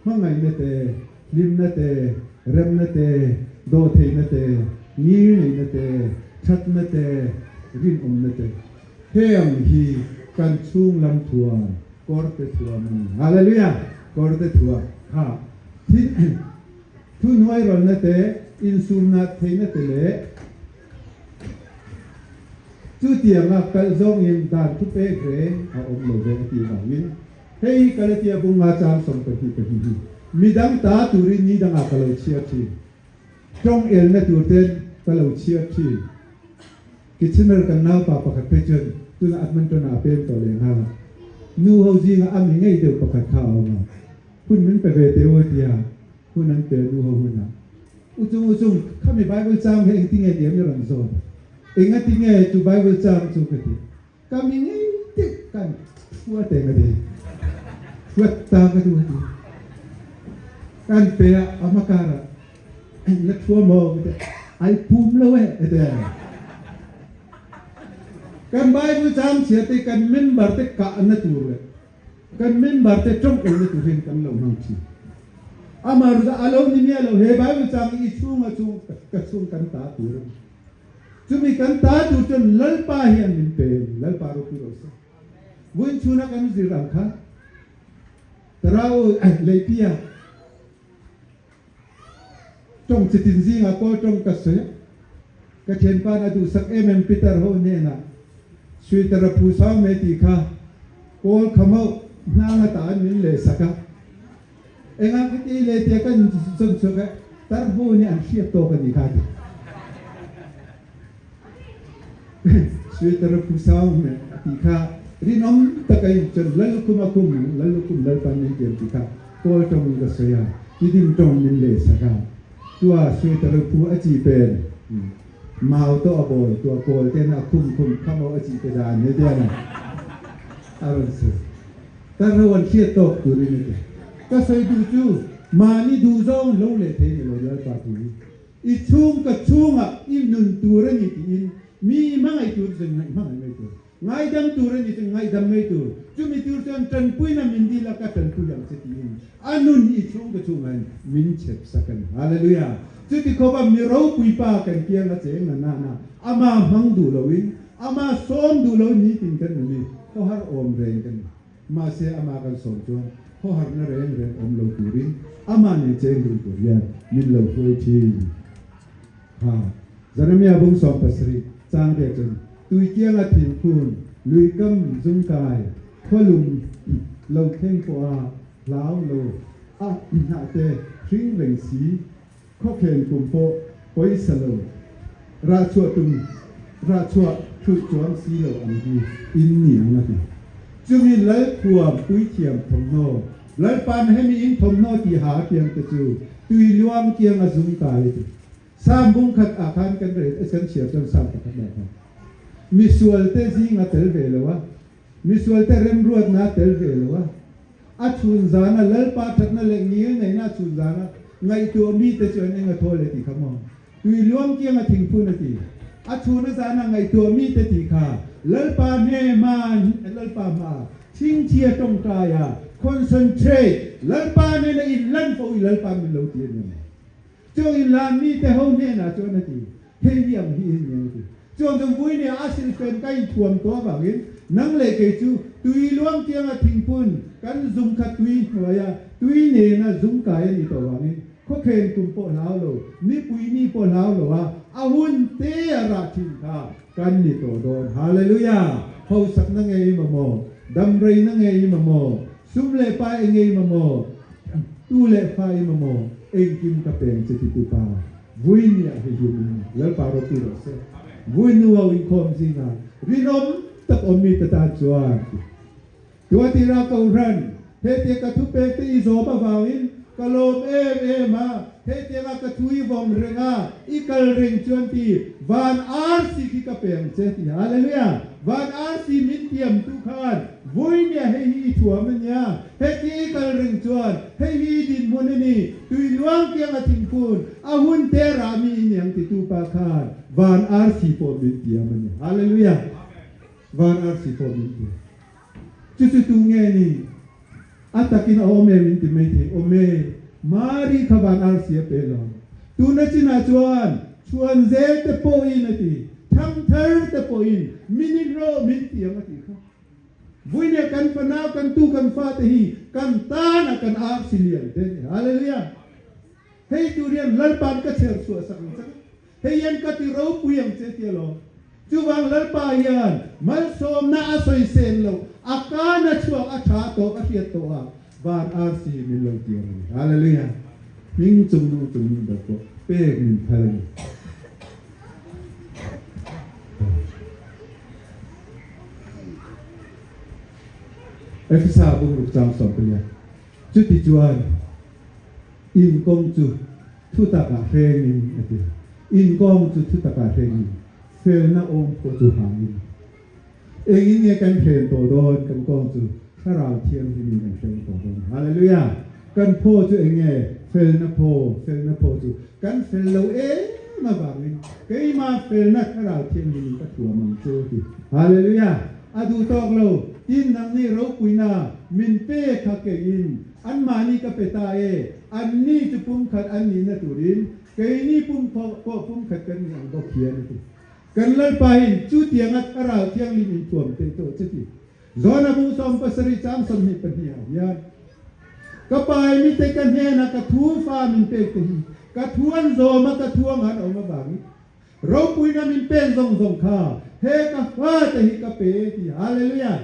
hmangaihna te, hlimna te, remna te, dawhtheihna te, ngirneihna te, thatna te, rinawmna te. Heng hi kan chhung lam thuam, kawrte thuam a ni. Hallelujah! Kawrte thuam kha thin thuhnuairawlna te, insumna theihna te leh Chutianga kalh zawngin dan thu pek reng a awm lo ve a tih vangin hei hi Galatia bunga chang 22 hi midang ta turin ni dangah ka lo chhiar thin. Tawng elna tur ten ka lo chhiar thin. Kitchener kan naupa pakhat phei chuan tunah Edmonton-ah a pem tawh leh nghal a. Nu ho zinga a mi ngei deuh pakhat kha a awm a. Hun min pe ve teh u a ti a, hun an pe nu ho hunah. U chung u chung, khami Bible chang hi engtinge ni em i rawn zawn? Engatinge chu Bible chang chu ka ti? Ka mi ngei deuh kan thua teng a ti. Thuat ta ka duh a ti. Kan pe a, a hma karah na thua maw ka ti. Ai pum lo e a ti. Kan Bible chang chhia te kan member te kahna tur leh Kan member te tawng elna tur hian kan lo hmang thin. Amah rudah a lo ni miah lo, he Bible chang hi i chhunga chung ka chhung kan ta tur a ni. Chumi kan ta tur chuan Lalpa hian min pe a ni, Lalpa ropui rawh se. Vawiin chhuna kan zir ang kha Tarau Leipia tawng chitin zingah kawl tawng ka sawi a, ka thianpa'n a duhsak em em Peter ho hnenah Sweater a phu sau mai tih kha kawl khamauh hnang atan min lehsak a, engah ka ti leh tia kan zawn chhuak a, tar ho nih an hriat tawk a nih kha a ti. Sweater a phu sau mai a tih kha rinawm taka in chuan Lallukhum a khum Lallukhum Lalpan min tiam tih kha kawl tawngin ka sawi a, tidim tawng min lehsak a, tua sweater a phu a chi pen mau tawh a bawl tua kawl ten a khum khum kham a chi te dan he tiang a a rawn sawi. Ka ro an hriat tawk turin a ti. Ka sawi duh chu mahni duh zawng lo leh thei ni lo Lalpa thu hi. I chhung ka chhungah i nun tur a ni tiin mi i hmangaih tur chu ngaih hmangaih mai tur, ngaidam tur a ni chu ngaihdam mai tur, chumi tur chuan tanpuina min dil a ka tanpui ang che tiin a nun i chhung ka chhungah hian min chhep sak a ni. Hallelujah! Chuti khawpa mi ropui pa kan kiang a cheng na nana ama hmang duh loin, ama sawm duh loin nitin kan nun i. khawhar awm reng kan ni. Mahse amah kan sawm chuan khawharna reng reng awm lo turin amah nen cheng dun tur hian min lo hruai thin. Ha, Jeremia bung 17 chang ve chuan Tuikianga thingphun, luikam zungkai, khualum lo thleng pawha hlau lo a hnah te hring reng si, Khawkhen kum pawh pawisa lo, rahchhuah tum rahchhuah thulh chuang si lo ang hi in ni ang a ti. Chumi Lalthuam puithiam thawmhnaw, Lalpa'n hemi in thawmhnaw tiha a piang te chu tui luang kiang a zung kai a ti. Sam bung khat ah khan kan rel kan chhiar chuan sam pakhat lah khan misual te zing a tel ve lo a, misual te remruatna a tel ve lo a, A chhun zana Lalpa thatna leh ngil neihna a chhun zana ngaihtuah mite chu an eng a thaw leh tih kha maw? Tui luang kianga thingphun a ti. A chhun a zana ngaihtuah mite tih kha Lalpa hnema Lalpa hma chhingchhia tawngtaia concentrate Lalpa nena inlan fo i Lalpa min lo ti a ni ang. Chung inlan mite ho hnenah chuan a ti. Hei hi ang hi hi ni ang a ti. Chuan chu vui nia a silfen ka inthuam tawh avangin nang leh kei chu tui luang tianga thingphun kan zung kha tui hnuaia tui nena zung kai a nih tawh vangin khawkhen kum pawh hlau lo, nipui ni pawh hlau lo a, a hun te a rah thin kha kan ni tawh dawn. Hallelujah! Hausakna nge i mamawh? Damreina nge i mamawh? Sum leh pa enge i mamawh? Tu leh fa i mamawh? Engkim ka peng che ti tu pa. Vui nia hi hi min Lalpa ropui rawh se. Vui nu ho inkhawm zingah rinawm tak awm mi te tan chuan Tuatira Kohhran, hetia ka thupek te i zawm avangin ka lawm em em a, hetianga ka thu i vawm reng a, i kal reng chuan ti van arsi khi ka pe ang che ti. Hallelujah! Van arsi min tiam tu khan vui nia hei hi i thuam a nia, hetia i kal reng chuan hei hi i dinhmun a ni, Tui luang kianga thingphun a hun te rah mi i niang titu pa khan van arsi pawh min tiam a ni. Hallelujah! Van arsi pawh min tiam. Chu chu tu nge ni? A takin a awm em in ti mai thei. Awm e. Mari kha van arsi a pe lo. Tuna chinah chuan chhuan zel te pawhin a ti, thangthar te pawhin min in rawh min tiang a tih kha. Vuinia kan fanau kan tu kan fate hi kan tan a kan arsi lian te ni. Hallelujah! Hei tur hian Lalpa'n ka chher chhuah sak ang chak a, hei hian ka ti ropui ang che tia lawm. Chuvang Lalpa hian malsawmna a sawi sen loh, a kan a chhuak a tha tawh a hriat tawh a, van arsi min lo ti ang a ni. Hallelujah! Hming chung nung chung nung ber pawh pek min phal a ni. Efesa bungruk chang 14. Chuti chuan in kawng chu thutak ah hrengin a ti. In kawng chu thutak ah hrengin felna awm pawh chu hangin. Engin nge kan hren tawh dawn? Kan kawng chu Thlarau Thianghlimin kan hreng tawh dawn. Hallelujah! Kan phaw chu eng nge? Felna phaw, felna phaw chu kan fel lo em avangin keimah felna Thlarau Thianghlimin ka thuam ang che ti. Hallelujah! A duh tawk lo, tin nangni ropuina min pe kha keiin anmahni ka pe ta e, anni chu pumkhat an nihna turin keini pum pawh pumkhat kan ni ang bawk hian a ti. Kan Lalpain chutianga Thlarau Thianghlim inthuam teh tawh che ti. Zona bu 77 chang 22 ah hian, Ka pai mite ka hnena ka thu fa min pek te hi ka thu an zawm a ka thu ang an awm avangin ropuina min pek zawng zawng kha he ka fa te hi ka pe ti. Hallelujah!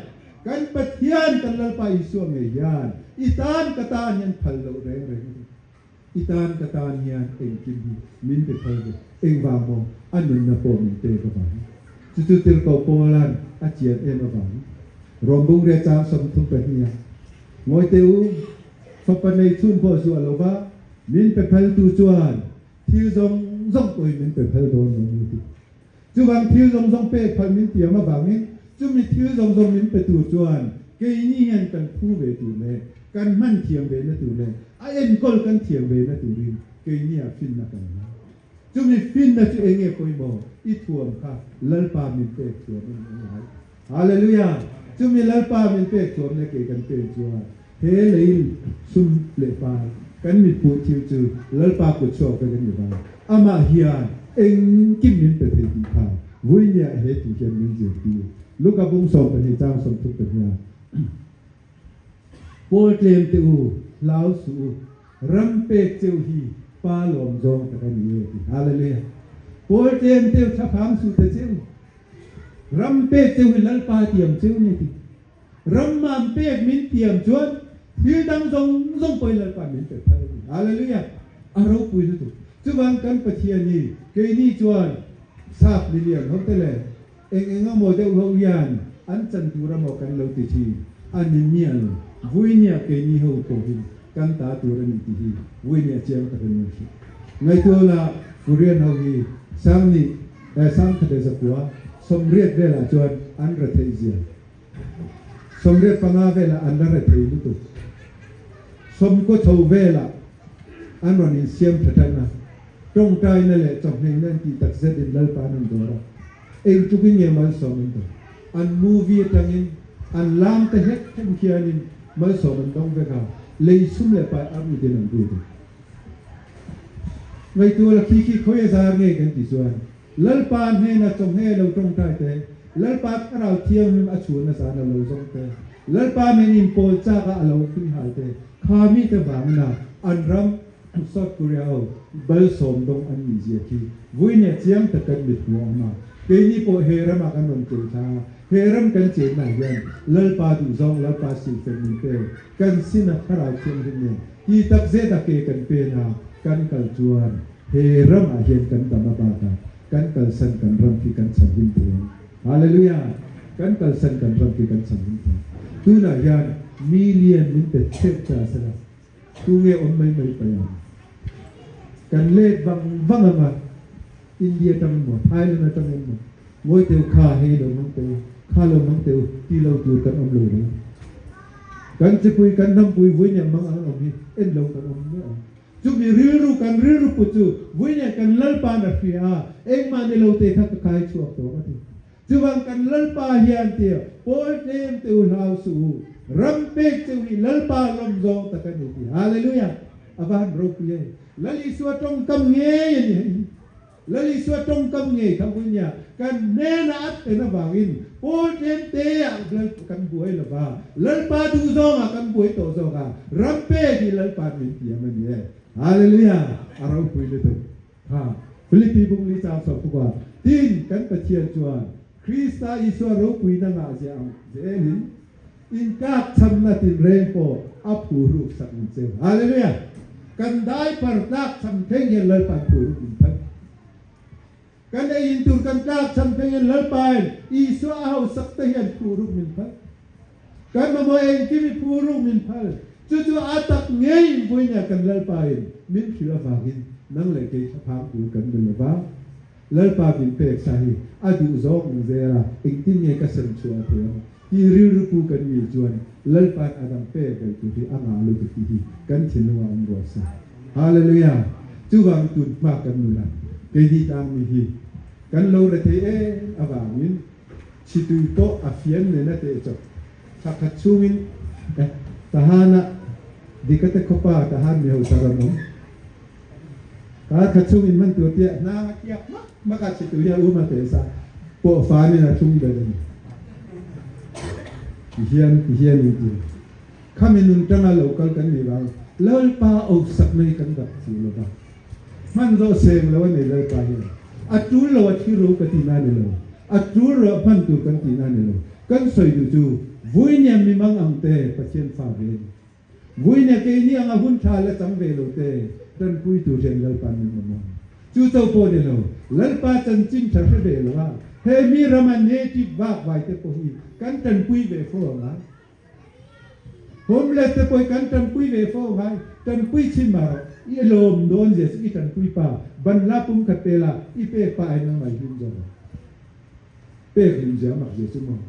Kan Pathian kan Lalpa Isua ngei hian i tan ka tan hian phal loh reng reng a ni. I tan ka tan hian engkim hi min pe phal ve. Engvang maw? A nunna pawh min pek avang. Chu chu tirhkoh Paula'n a chian em avang. Rom bungreh chang 32 a Ngawi teh u, fapa nei chhun pawh zuah lo va, min pe phaltu chuan thil zawng zawng pawhin min pe phal dawn lo ni ti. Chuvang thil zawng zawng pek phal min tiam avangin chumi thil zawng zawng min pe tur chuan keini hian kan phu ve tur leh kan hman thiam ve na tur leh a enkawl kan thiam ve na turin keini ah finna kan hmang. Chumi finna chu enge pawimawh i thuam kha Lalpa min pek thuam a ni a ngai. Hallelujah! Chumi Lalpa min pek thuam na ke kan pen chuan he lei sum leh pai kan mitpuh thil chu Lalpa kut chhuak vek a ni vang. Amah hian engkim min pe thei tih kha. Vuinia he thu hian min zirtir. Luka bung 12 chang 32. Pawl tlem te u, hlau suh u, ram pek cheu hi Pa lawm zawng tak a ni e ti. Hallelujah. Pawl tlem te u thlaphang suh ta cheu. Ram pek cheu hi Lalpa tiam cheu ni ti. Ram mam pek min tiam chuan thil dang zawng zawng pawhin Lalpa min pe phal a ni. Hallelujah. A ropui lutuk. Chuvang kan Pathian hi keini chuan sap milian ho te leh Eng eng amaw deuh ho hian an chan tur amaw kan lo ti thin a ni miah lo. Vuinia keini ho pawhin kan ta tur a ni tih hi Vuinia chiang takin min hrilh. Ngaihtuahna Korean ho hi Sangni eh Sangkhate zakua 80 velah chuan an retheih zia 85 velah an la rethei lutuk. 90 chho velah an rawn insiam tha tan a. Tawngtaina leh chawhmehna an tih tak zet in Lalpa an rawn dawr a, eng tukin nge malsawm an dawng? An movie atangin an lam te hlek thleng khianin malsawm an dawng vek a, lei chhum leh pai a rutin an ru vek. Ngaihtuah la khi khi khawi a zar nge kan tih chuan Lalpa hnena chawhmeh lo tawngtai te, Lalpa Thlarau Thianghlim a chhuahna zan a lo zawng te, Lalpa nen inpawl chak a a lo hringhal te, kha mite vangina an ram South Korea ho balsawm dawng an nih zia khi vuinia chiang tak kan mit hmuh ang a, keini pawh he ramah kan rawn chei thla a, he ram kan chenna hian Lalpa duhzawng Lalpa silfen min pe, kan sin a Thlarau Thianghlim nen ti tak zet a ke kan pen a kan kal chuan he ramah hian kan dam a bakah kan kalsan kan ram khi kan chhan him thei ang. Hallelujah! Kan kalsan kan ram khi kan chhan him thei ang. Tunah hian million min pe theuh ta sela. Tunge awm mai mai paih ang? Kan let vang vang ang a, India atang emaw, Thailand atang emaw, ngawi teu kha hei lo hmang teu, kha lo hmang teu ti lo tur kan awm lo reng. Kan chipui, kan hnampui vuinia mang ang an awm hi en lo kan awm miah ang. Chumi rilru, kan rilru put chu vuinia kan Lalpa'n a hria a, engmah ni lo te kha ka kai chhuak tawh ang a ti. Chuvang kan Lalpa hian tia pawl tlem te u hlau suh u, ram pek che u hi Lalpa lawm zawng tak a ni ti. Hallelujah! A va han ropui e. Lal Isua tawngkam ngei a ni hei hi. Lal Isua tawngkam ngei kha vui nia kan hnena a thlen avangin pawl tlem te ah Lal kan buai lo va, Lalpa duh zawngah kan buai tawh zawk a, ram pek hi Lalpa'n min tiam a ni e. Hallelujah! A ropui lutuk. Kha Philippi bung li chang sawm tuk a, tin kan Pathian chuan Krista Isua ropuina ngah zia ang zelin inkak chhamna tinreng pawh a phuruk sak ang cheu. Hallelujah! Kan diaper tlak chham thleng hian Lalpa'n phuruk min phal. Kan ei in tur kan tlak chham thleng hian Lalpa'n Isua a hausak te hian phuruk min phal. Kan mamawh engkim i phuruk min phal. Chu chu a tak ngeiin vawinia kan Lalpain min hrilh avangin nang leh kei thlaphang tur kan ni lo va. Lalpa min pek sa hi a duh zawk ang zel a, engtin nge ka sem chhuah a thei ang tih rilru pu kan nih chuan Lalpa'n a dang pek belh tur hi a ngah lutuk tih hi kan thinlungah awm rawh se. Hallelujah! Chuvang tun hma kan nula keini tlangmi hi kan lo rethei em avangin Chhitui pawh a fian nen a teh chawp. Thla khat chhungin eh Tahana Dikate khawpa Tahan mi hausa rawn awm. Kar khat chhungin hman tur tia hnang a kiak hmak hmak a chhitui hi a um a teh sa pawh fan in a thlung belh a ni. Ti hian ti hian in ti. Khami nun tanga lo kal kan nih vang Lalpa au sak mai kan dap chu lo va. Hman zawh seng lo a nei Lalpa hian a tul lo a thi ro ka tihna a ni lo, a tul ro a hman tur kan tihna a ni lo. Kan sawi duh chu Vuiniam mi mang ang te Pathian fa ve a ni. Vuinia keini anga hun tha la chang ve lo te tanpui tur hian Lalpa min mamawh a ni. Chu cho pawh ni lo, Lalpa chanchin tha hre ve lo a, he mi rama native vak vai te pawh hi kan tanpui ve fo ang a. Homeless te pawh hi kan tanpui ve fo ngai, tanpui chin mah rawh, i lawm dawn zia chu i tanpui pa, ban la pum khat pe la, i pek pa en ang mai hlim zawk ang. Pek hlim zia mak zia chu maw.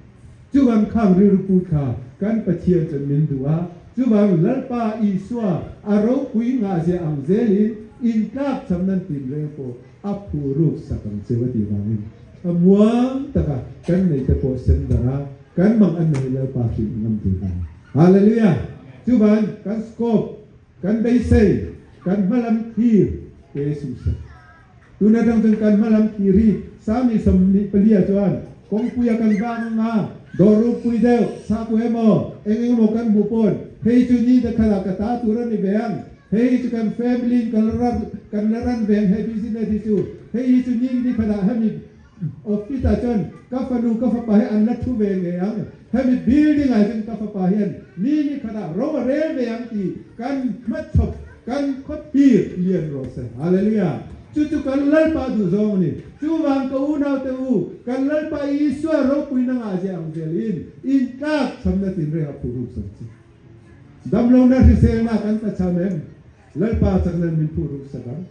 Chuvang khang rilru put kha kan Pathian chuan min duh a, chuvang Lalpa Isua a ropui ngah zia ang zelin intlak cham nan tin reng pawh a phuruk sak ang cheu a tih vangin thlamuang taka kan nei te pawh sem darh a, kan mang an nei Lalpa hrilh ngam tur kan ni. Hallelujah! Chuvan kan scope, kan beisei, kan hmalam thlir te suh se. Tun atang chuan kan hma lam thlir hi 24 ah chuan kawngpui a kan vak ang a, dawr rupui deuh, sakhaw emaw, eng eng emaw kan hmuh pawn hei chu ni dakhat ah ka ta tur a ni ve ang, hei hi chu kan family in kan la kan la ran ve ang he business hi chu, hei hi chu ni nikhat ah hemi office ah chuan ka fanu ka fapa hi an la thu ve ngei ang, hemi building ah hian ka fapa hian ni nikhat ah ro a rel ve ang tih kan hmachhawp Kan khawpir lian rawh se. Hallelujah! Chu chu kan Lalpa duhzawng a ni. Chuvang ka unaute u, kan Lalpa Isua ropuina ngah zia ang zelin in tlak chhamna tinreng a phuh ruk sak che. Damlohna hriselna kan tlachham em? Lalpa chakna min phuh ruk sak ang.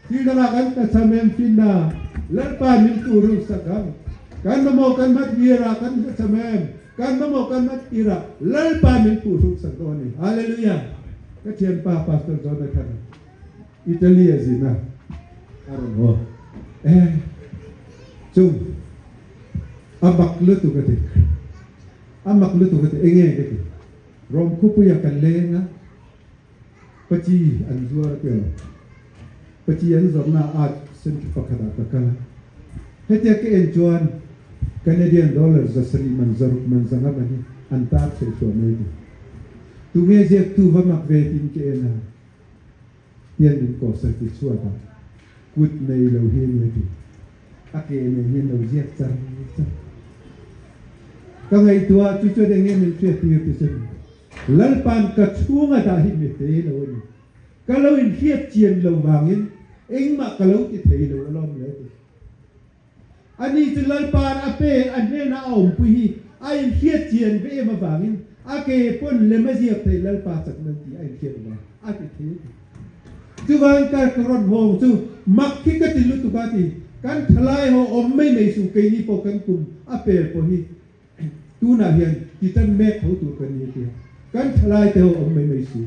Thil dangah kan tlachham em? Finna Lalpa min phuh ruk sak ang. Kan mamawh kan hmat tirah kan tlachham em? Kan mamawh kan hmat tirah Lalpa min phuh ruk sak dawn a ni. Hallelujah! Ka thianpa Pastor Jonathan Italy a zin a, a rawn haw. Eh, chung a mak lutuk a ti. A mak lutuk a ti. Enge ka ti? Rome khawpuia kan leng a, Pachi an zuar a ti lo. Pachi an zawrhna art centre pakhatah ka kal a. Hetia ka en chuan Canadian dollar 700 man 600 man 500 man hi an tar thei hluah mai ti. Tunge ziaktu va mak ve tiin ka en a, tian min kawhsa ti chhuat a, kut nei lo hi a ni a ti. A ke nen hian lo ziak char char. Ka ngaihtuah chu chuan enge min hriattir ti chu. Lalpa'n ka chhunga dah hi mi te lo a ni. Ka lo inhriat chian lo vangin engmah ka lo ti thei lo alawm le ti. Ani chu Lalpa'n a pek a hnena a awmpui hi a inhriat chian ve em avangin a ke pawn lem a ziak thei Lalpa chak nan tih a inhriat vang a ti thei a ti. Chuvangin ka ka rawn hawng chu mak hi ka ti lutuk a ti. Kan thalai ho awm mai mai suh keini pawh kan kum a pel pawh hi Tunah hian ti tan mek tho tur kan ni a tia. Kan thalai te ho awm mai mai si.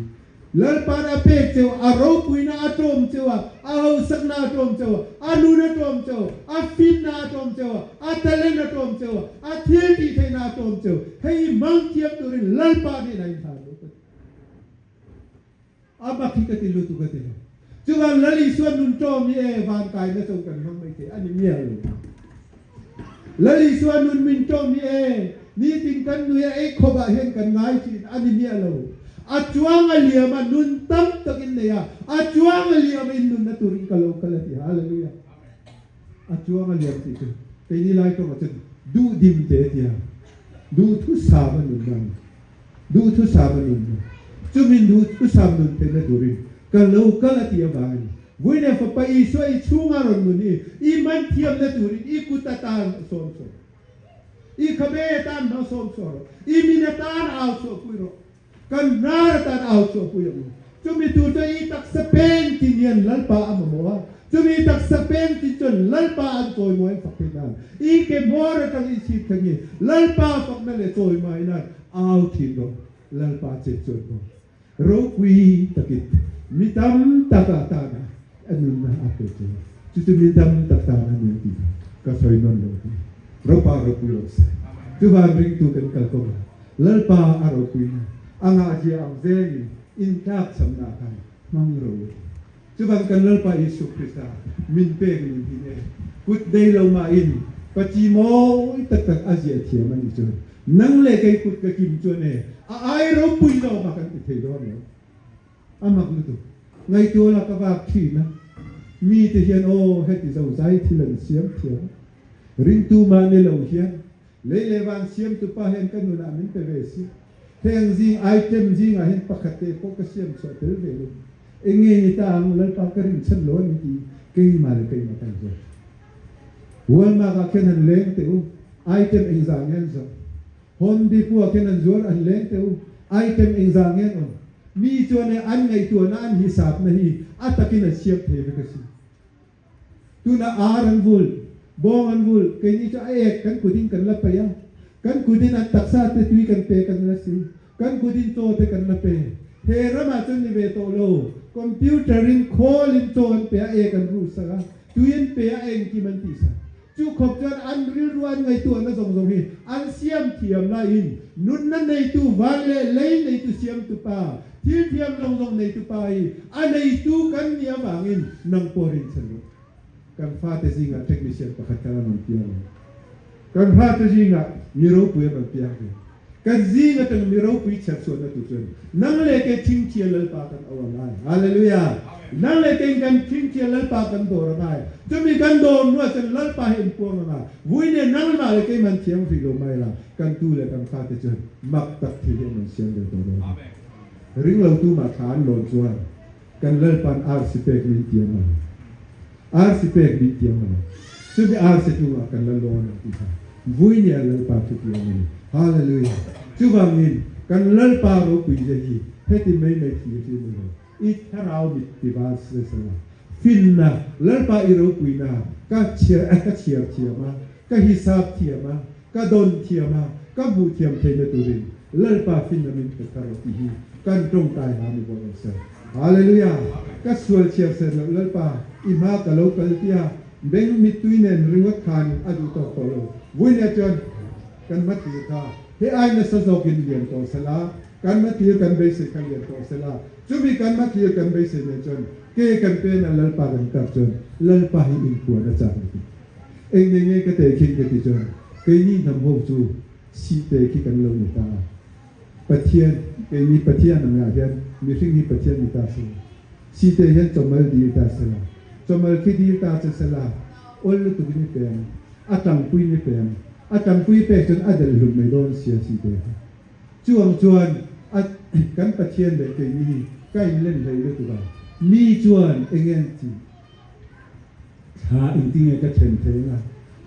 Lalpa'n a pek cheu, a ropuina a tlawm cheu a, a hausakna a tlawm cheu a, a nun a tlawm cheu a, a finna a tlawm cheu a, a talent a tlawm cheu a, a thil tih theihna a tlawm cheu. Hei hi hmang thiam turin Lalpa hnenah inhlan lo ka ti. A mak hi ka ti lutuk a ti lo. Chuvan Lal Isua nun ṭawm hi e van kaina cho kan hmang mai thei a ni miah lo. Lal Isua nun min ṭawm hi e nitin kan nui a ei khawp ah hian kan ngai ṭhin a ni miah lo. A chuang a liam a nun tam tak in nei a, a chuang a liam a in nunna turin ka lo kal a ti. Hallelujah. A chuang a liam tih chu keini lai tawngah chuan duhdim te a ti a, duhthusam a nunna a ni. Duhthusam a nunna. Chumin duhthusam nun theihna turin ka lo kal a tih avangin Vawiin Fapa Isua i chhunga rawn nun hi i man thiamna turin i kut atan sawm chhuah rawh. I khabe atan hmang sawm chhuah rawh. I min atan au chhuahpui rawh. Kan hnar atan au chhuahpui ang u. Chumi tur chuan i taksa peng tin hian Lalpa a mamawh a, chumi taksa peng tin chuan Lalpa an chawimawi an fak theih nan, i ke hmawr atang i chhip thleng hi Lalpa fakna leh chawimawi nan au thin rawh. Lalpa chet chuan maw ropui takin mi tam tak ah tana a nunna a pe che. Chu chu mi tam tak tan a ni a tih ka sawi nawn lo hi. Ropa ropui rawh se. Chuvan ringtu kan kal kawng a, Lalpa a ropuina a ngahzia ang zelin intlakchhamna khan hmang ro u. Chuvan kan Lalpa Isu Krista min pek nun hi nge kut nei lo mahin Pachi mawi tak tak a ziah thiam a nih chuan nang leh kei kut ka kim chuan e a ai ropui lawm a kan ti thei dawn lo. A mak lutuk. Ngaihtuah la ka vak thin a, mite hian aw heti zo zai thil an siam thiam a, ringtu mah ni lo hian Lei leh van siamtu pa hian ka nunah min pe ve si. Heng zing item zingah hian pakhat te pawh ka siam chhuah tel ve lo. Eng nge ni ta ang Lalpa ka rinchhan lo a ni tih keimah leh keimah ka inzawt. Walmart ah khian han leng teh u, item engzah nge an zawrh? Home Depot ah khian an zuar an leng teh u, item engzah nge an awm? Mi chuan e an ngaihtuahna an hisapna hi a takin an siam thei vek a si. Tunah ar an vul, bawng an vul, keini chu a ek kan kutin kan la paih a, kan kutin an taksa te tui kan pe kan la si, kan kutin chaw te kan la pe. He ramah chuan ni ve tawh lo, computer in khawl in chaw an pe a, ek an ruh sak a, tui an pe a, engkim an tih sak. Chu khawp chuan an rilru an ngaihtuahna zawng zawng hi an siam thiam laiin nunna neitu van leh lei neitu siamtu pa, thil thiam zawng zawng neitu pa hi a neitu kan nih avangin nang pawh rinchhan rawh. kan fate zingah technician pakhat kha an rawn piang ang. Kan fate zingah mi ropui an rawn piang ve. Kan zing atang mi ropui chherchhuahna tur chuan nang leh kei thingthia Lalpa kan au a ngai. Hallelujah! Nang leh keiin kan thingthia Lalpa kan dawr a ngai. Chumi kan dawr hnuah chuan Lalpa hi inpuang anga vui nen nangmah leh keimah thiam hrih lo mai la, kan tu leh kan fate chuan mak tak thil hi an rawn siam ve tawh dawn a. Ring lo tu mah thla an lawn chuan kan Lalpa'n arsi pek min tiam a lo. Arsi pek min tiam a lo. Chumi arsi chungah kan la lawn ang tih kha vui nia Lalpa thu tiam a ni. Hallelujah! Chuvangin kan Lalpa ropui zia hi heti mai mai thlir hi a ni lo. I thlarau mit tiva sesela finna Lalpa i ropuina ka ka chhiar thiam a, ka hisap thiam a, ka dawn thiam a, ka hmuh thiam theihna turin Lalpa finna min pe thar tih hi kan tawngtai ha ni bawk ang se. Hallelujah! Ka sual chhiar ser loh Lalpa i hma ka lo kal tia beng mittui nen ringawt khan a duh tawk tawh lo. Vawinia chuan kan hmathlir kha he ai nasa zawkin lian tawh sela, Kan hmathlir kan beisei kha lian tawh sela, chumi kan hmathlir kan beisei nen chuan ke kan pen a Lalpa kan kar chuan Lalpa hi inpuan a chak lutuk. Eng nei nge ka teh khin ka ti chuan keini hnam ho chu sihte khi kan lo ni ta a. Pathian, keini Pathian angah hian mihring hi Pathian ni ta sela, sihte hian chawmal dil ta sela, chawmal khi dil ta che sela, awl lutuk in i pe ang, a tangpui in i pe ang, a tangpui pek chuan a delh hlum mai dawn sia sihte kha. Chuang chuan a kan Pathian leh keini hi ka inlen hlei lutuk a, mi chuan eng en chi thla engtinge ka then thei anga,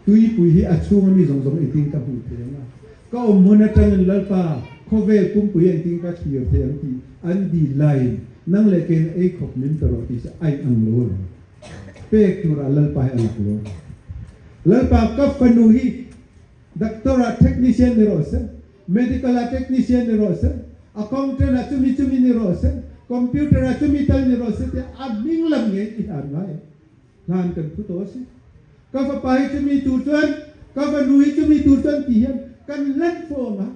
tuipui hi a chhunga mi zawng zawng engtin ka hmuh thei anga, ka awm hmun atangin Lalpa khawvel pumpui engtin ka thlir thei ang tih an dil laiin nang leh keina ei khawp min pe rawh tih chu a in ang lo alawm. Pek turah Lalpa hi a lak lo. Lalpa ka fanu hi Doctor ah technician ni rawh se, medical ah technician ni rawh se, accountant ah chumi chumi ni rawh se, computer ah chumi tal ni rawh se tiah a hming lam ngei i hlan ngai em? Hlan kan phu tawh a si. Ka fapa hi chumi tur chuan, ka fanu hi chumi tur chuan ti hian kan hlan fo ang a.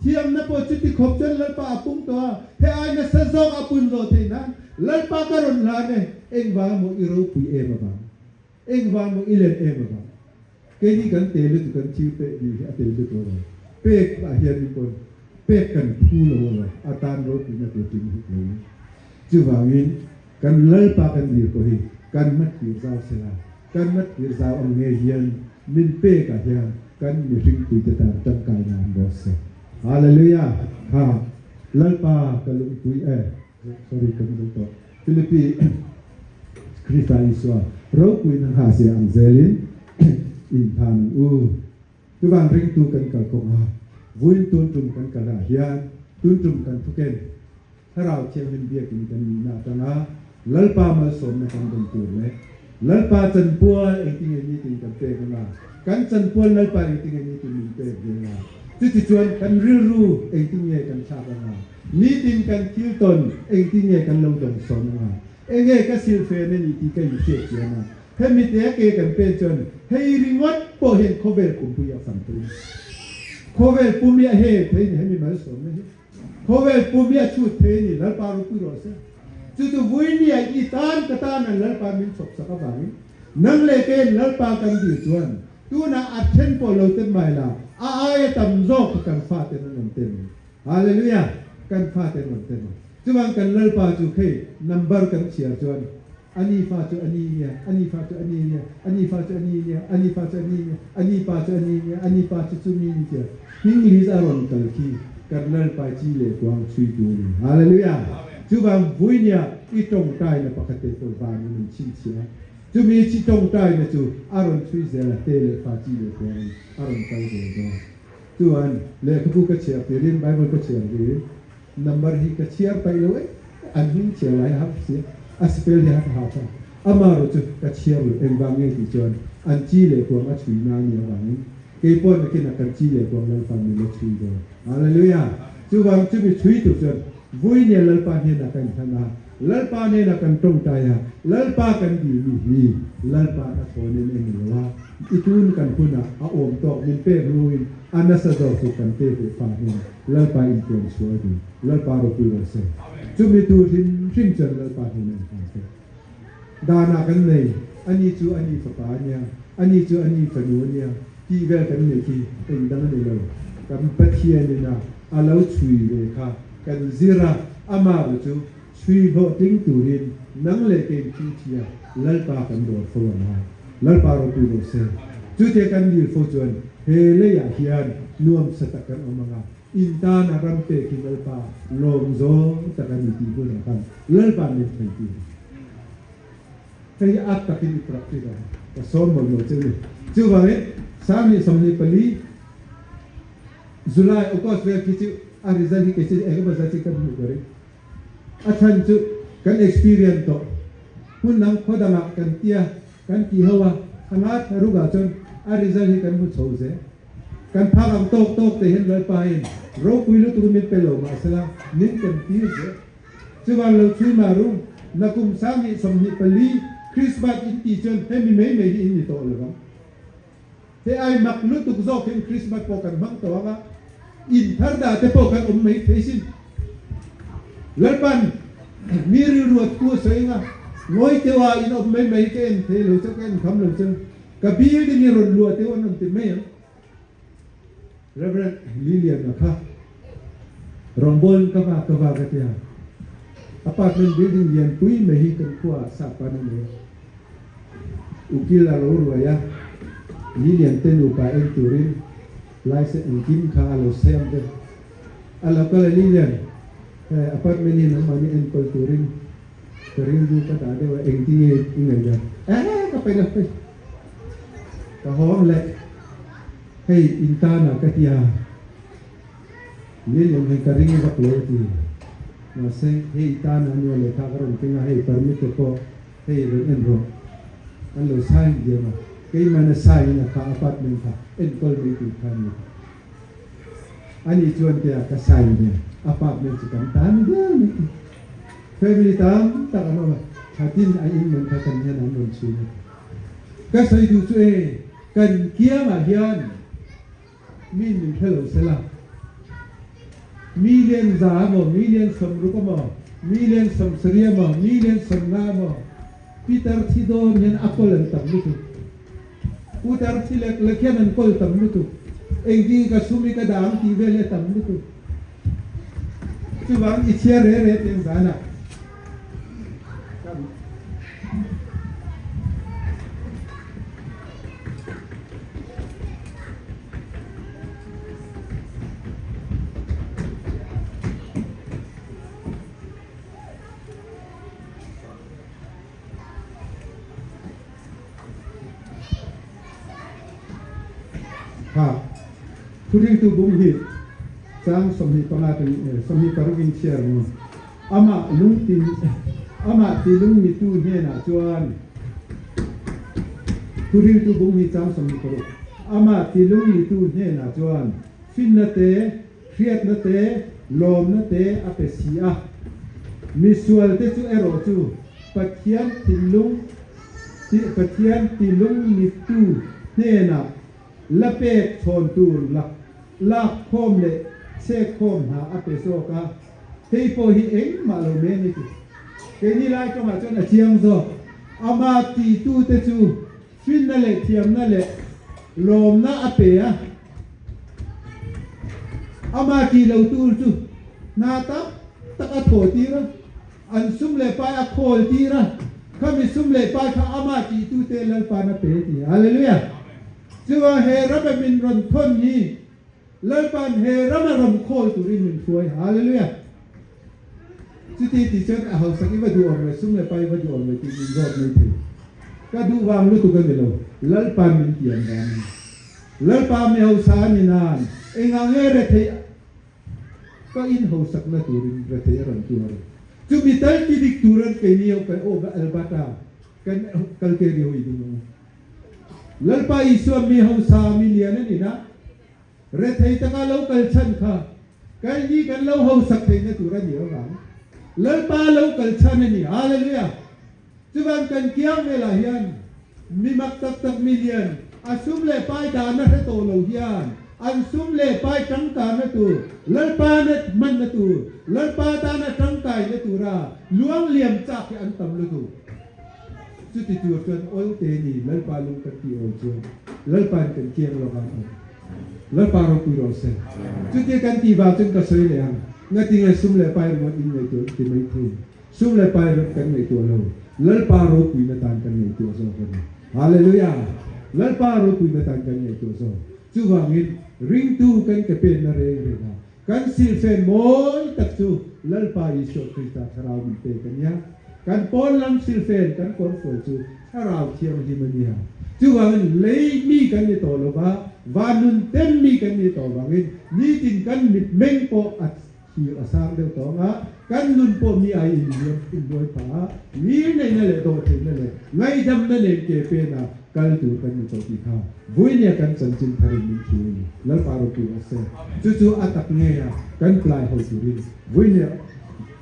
Thiamna pawh chuti khawp chuan Lalpa a pung tawh a, he ai nasa zawk a pun zawh theih nan Lalpa ka rawn hlan e, engvang maw i ropui em avang? Engvang maw i len em avang? Keini kan te lutuk kan thil pek dil hi a te lutuk lo a, pek ah hian mi pawn pek kan phu lo a, a tan ropuina tur ting hek lo in. Chuvangin kan Lalpa kan dil pawh hi kan hmathlir zau sela, kan hmathlir zau ang nge hian min pek ah hian kan mihring puite tan tangkai nan rawh se. Hallelujah! Kha Lalpa ka lungpui e. Sorry kan zo tawh. Philippi Krista Isua ropuina hna zia ang zelin inhlan ang u. Chuvan ringtu kan kal kawng a, vuin tun tum kan kal ah hian tun tum kan thuken Thlarau Thianghlim biakin kan nihna atanga Lalpa malsawmna kan dawn tur leh Lalpa chanpual engtinge nitin kan pek anga, kan chanpual Lalpa engtinge nitin min pek ve anga, chutichuan kan rilru engtinge kan thlak anga, Nitin kan thil tawn engtin nge kan lo dawng sawn anga, enge ka silfen a ni tih ka inhriat chian a, hemi te a ke kan pen chuan hei ringawt pawh hian khawvel pumpui a fan thei. Khawvel pum hi a hel thei ni hemi malsawmna hi. Khawvel pum hi a chhut thei ni Lalpa ropui rawh se. Chu chu vuinia i tan ka tan an Lalpa min chhawp sak avangin nang leh keiin Lalpa kan dil chuan tunah a then pawh lo ten mai la a aia tam zawk kha kan faten an awm te mai. Hallelujah! Kan fate an rawn tel ang. Chuvang kan Lalpa chu khei number kan chhiar chuan ani fa chu ani nia, ani fa chu ani nia, ani fa chu ani nia, ani fa chu ani nia, ani pa chu ani nia, ani pa chu chumi ni tia hming list a rawn kal khi kan Lalpa chi leh kuang chhui tu a ni. Hallelujah! Chuvang vui nia i tawngtaina pakhat te pawh van in an chhinchhiah a, chumi chi tawngtaina chu a rawn chhui zel a, te leh fa chi leh kuang in a rawn kal zel dawn. Chuan lehkhabu ka chhiar tirin Bible ka chhiar hi number hi ka chhiar paih lo em an hming chhiar lai a har sia a spell hi a har ha tha amaherawh chu ka chhiar lo engvang nge tih chuan an chi leh kuang a chhui na ania vangin keipawh nakin a kan chi leh kuang Lalpa min la chhui dawn Hallelujah chuvang chumi chhui tur chuan vui nia Lalpa hnenah kan hlan a Lalpa hnenah kan tawngtai a Lalpa kan dil mi hi Lalpa a thawn em em lo a. I tun kan hunah a awm tawk min pek ruin a nasa zawk chu kan pek leh fa hian Lalpa intuam chhuah a ni. Lalpa ropui rawh se. Chumi tur hrim hrim chuan Lalpa hnena in hlan teh. Danah kan nei. Ani chu ani fapa a nia, ani chu ani fanu a nia tih vel kan neih khi eng dang a ni lo. Kan Pathianin a a lo chhui ve kha kan zir a, amah ru chu chhui hlawhtling turin nang leh kei in thi a Lalpa kan dawr fo ang a, Lalpa ropui lo se. Chutia kan dil fo chuan he leiah hian nuamsa tak kan awm ang a, in tana ram pek hi Lalpa lawm zawng tak a ni tih hmunah khan Lalpa min thei tir a. Hei hi at takin i practice ang ka sawm mawlh mawlh che u ni. Chuvangin Sanghnih 24 July, August vel khi chu a result hi kei chu eng emaw zat hi ka hmuh ka ring. A chhan chu kan experience tawh. Hmun dang khaw dangah kan tia kan tih ho a, a nga thla rukah chuan a result hi kan hmu chho zel. Kan phak ang tawk tawk te hian Lalpain ropui lutuk min pe lo mahsela min tem tir zel. Chuvan lo chhui mah ru, nakum 2024 Christmas in tih chuan hemi mai mai hi in ni tawh lo vang. He ai mak lutuk zawk hian Christmas pawh kan hmang tawh ang a, in thar dah te pawh kan awm mai thei sin. Lalpan mi rilru a thu a sawi ang a, ngawi teuh a in awm mai mai hi ka en thei lo cheu, ka en kham lo cheu, ka building hi rawn luah teuh an rawn ti mai ang. Rev. Lilian a kha rawngbawlin ka vak ka vak a tia, apartment building lianpui mai hi kan khuaah sap an a nei a, ukil a lo ruai a, Lilian te nupa en turin license engkim kha a lo siam vek. A lo kal a Lilian, he apartment hi nangmahni enkawl turin ka rilru ka dah deuh a, engtinge i ngaihdan? Eh, ka peih lo, peih. Ka hawng leh hei in tana ka ti a, Lilian hei ka ring vak lo a ti. Mahse hei i tana a nia lehkha ka rawn keng a, hei permit te pawh hei rawn en rawh. An lo sign diam a, keimahna sign in a kha apartment kha enkawl mai tur kha a ni. Ani chuan tia ka sign ve apartment chu kan tan viau mai ti. Family tam tak an awm a, thatin a in man kha kan hian an rawn chhun a ti. Ka sawi duh chu e, kan kiangah hian mi min hre lo sela, million za emaw, million 60 emaw, million 70 emaw, million 50 emaw, Peter thi dawn hian a kawl an tam lutuk. Putar thi lek lek hian an kawl tam lutuk. Engtin ka sum i ka dah ang tih vel hi a tam lutuk. Chuvang i chhiar re re teng zanah kan. Kha thuhriltu bung hi chang 25 atangin 26 in chhiar ang u. Amah lungtin amah ti lungnitu hnenah chuan thuhriltu bung hi chang 26 amah ti lungnitu hnenah chuan finna te hriatna te lawmna te a pe si a. Misual te chu erawh chu Pathian thinlung ti Pathian tilungnitu hnenah la pek chhawn tur lak lak khawm leh chhek khawm hna a pe zawk a, hei pawh hi engmah lo mai a ni ti. Keini lai tawngah chuan a chiang zawk. Amah titute chu finna leh thiamna leh lawmna a pe a, amah tih lo tur chu hna tam tak a thawh tir a. An sum leh pai a khawl tir a, khami sum leh pai kha amah tihtute Lalpa'n a pe ti. Hallelujah! Chuvang he rama min rawn thawn hi Lalpa'n he rama rawn khawl turin min hruai. Hallelujah! Chuti ti chuan a hausak i va duh awm le, sum leh pai i va duh awm le tih min zawt mai thei. Ka duh vang lutuk a ni lo, Lalpa'n min tiam vang a ni. Lalpa mi hausa a ni nan engah nge retheih Ka in hausakna turin rethei a rawn tuar a. Chumi tal ti dik turan keini ho kan aw Alberta kan kal ke riau i ding ang u. Lalpa Isua mi hausa mi lian a ni na, rethei taka lo kal chhan kha keini kan lo hausak theihna tur a ni avang Lalpa lo kal chhan a ni. Hallelujah! Chuvan kan kiang velah hian mi mak tak tak mi lian a sum leh pai dahna hre tawh lo hian an sum leh pai tangkana tur, Lalpa na hmanna tur, Lalpa tana tangkaina tura luang liam chak hi an tam lutuk. Chuti tur chuan awl te ni Lalpa lung kan tih awl chuan Lalpain kan kiang lawk ang awm. Lalpa ropui rawh se. Chutia kan tih vang chuan ka sawi leh ang, ngatinge sum leh pai ringawt in ngaihtuah in ti mai thei. Sum leh pai ringawt kan ngaihtuah lo, Lalpa ropuina tan kan ngaihtuah zawk a ni. Hallelujah! Lalpa ropuina tan kan ngaihtuah zawk. Chuvangin ringtu kan ke penna reng reng a, Kan silfen mawi tak chu Lalpa Isua Krista Thlarau min pek a nia. Kan pawn lam silfen kan kawrfual chu Thlarau Thianghlim a nia. Chuvangin lei mi kan ni tawh lo va, van nun tem mi kan ni tawh vangin nitin kan mitmeng pawh a thlir a sang deuh tawh ang a, kan nun pawh mi ai inhliam inhnuai phah a, ngirneihna leh dawhtheihna leh ngaihdamna nen ke pena Kal tur kan ni tawh tih kha Vuinia kan chanchin tharin min thu a ni. Lalpa ropui rawh se. Chu chu a tak ngei a kan plai ho turin Vuinia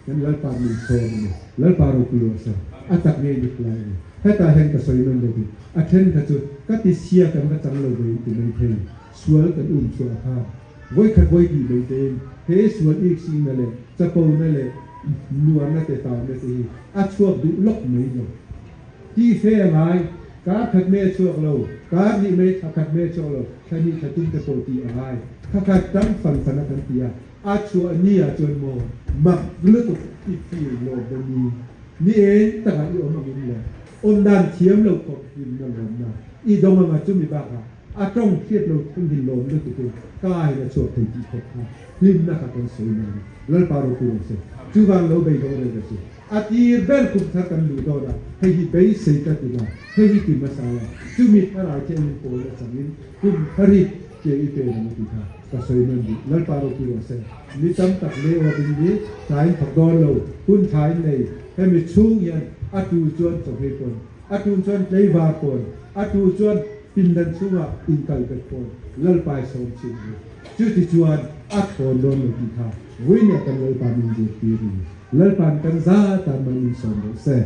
kan Lalpa min sawm a ni. Lalpa ropui rawh se. A tak ngei ni plai a ni. Hetah hian ka sawi nawn leh ding. A then kha chu ka ti sia kan va chang lo ve in ti mai thei. Sual kan um chhuah kha vawikhat vawi hnih mai tein he sual iksingna leh chapona leh nuarna te tauna te hi a chhuak duh lawk mai lo. Ti fe a ngai, kar khat mai a chhuak lo, kar hnih mai, thla khat mai a chhuak lo, thla hnih thla tum te pawh tih a ngai. Thla khat tang fan fan a kan ti a, a chhuah ni ah chuan maw mak lutuk i feel lawm na ni, ni eng takah i awm angin le, awm dan thiam lo khawp hlimna lawmna i dawng anga chumi bakah a tawng hriat lo thung hi lawm lutuk in ka in a chhuak thei tih khawp kha hlimna kha kan sawi mai a ni. Lalpa ropui rawh se. Chuvang lo beidawng reng rawh se. A tir ber kum thar kan luh dawn a, hei hi beisei ka ti la, hei hi ti hmasa la, chumi thlarau che min pawl a changin kum thar hi ke i pen ang a ti kha ka sawi nawn duh. Lalpa ropui rawh se. Mi tam tak lei awp in ni, tlaiin thawk dawn lo, hun thain nei, hemi chhung hian a tu chuan chawhmeh pawn, a tu chuan tleivar pawn, a tu chuan pindan chhungah inkal bet pawn Lalpa i sawm chin ni. Chuti chuan a thawn dawn lo tih kha Vuinia kan Lalpa min zirtir ni. Lalpa'n kan za tan man min sawm rawh se.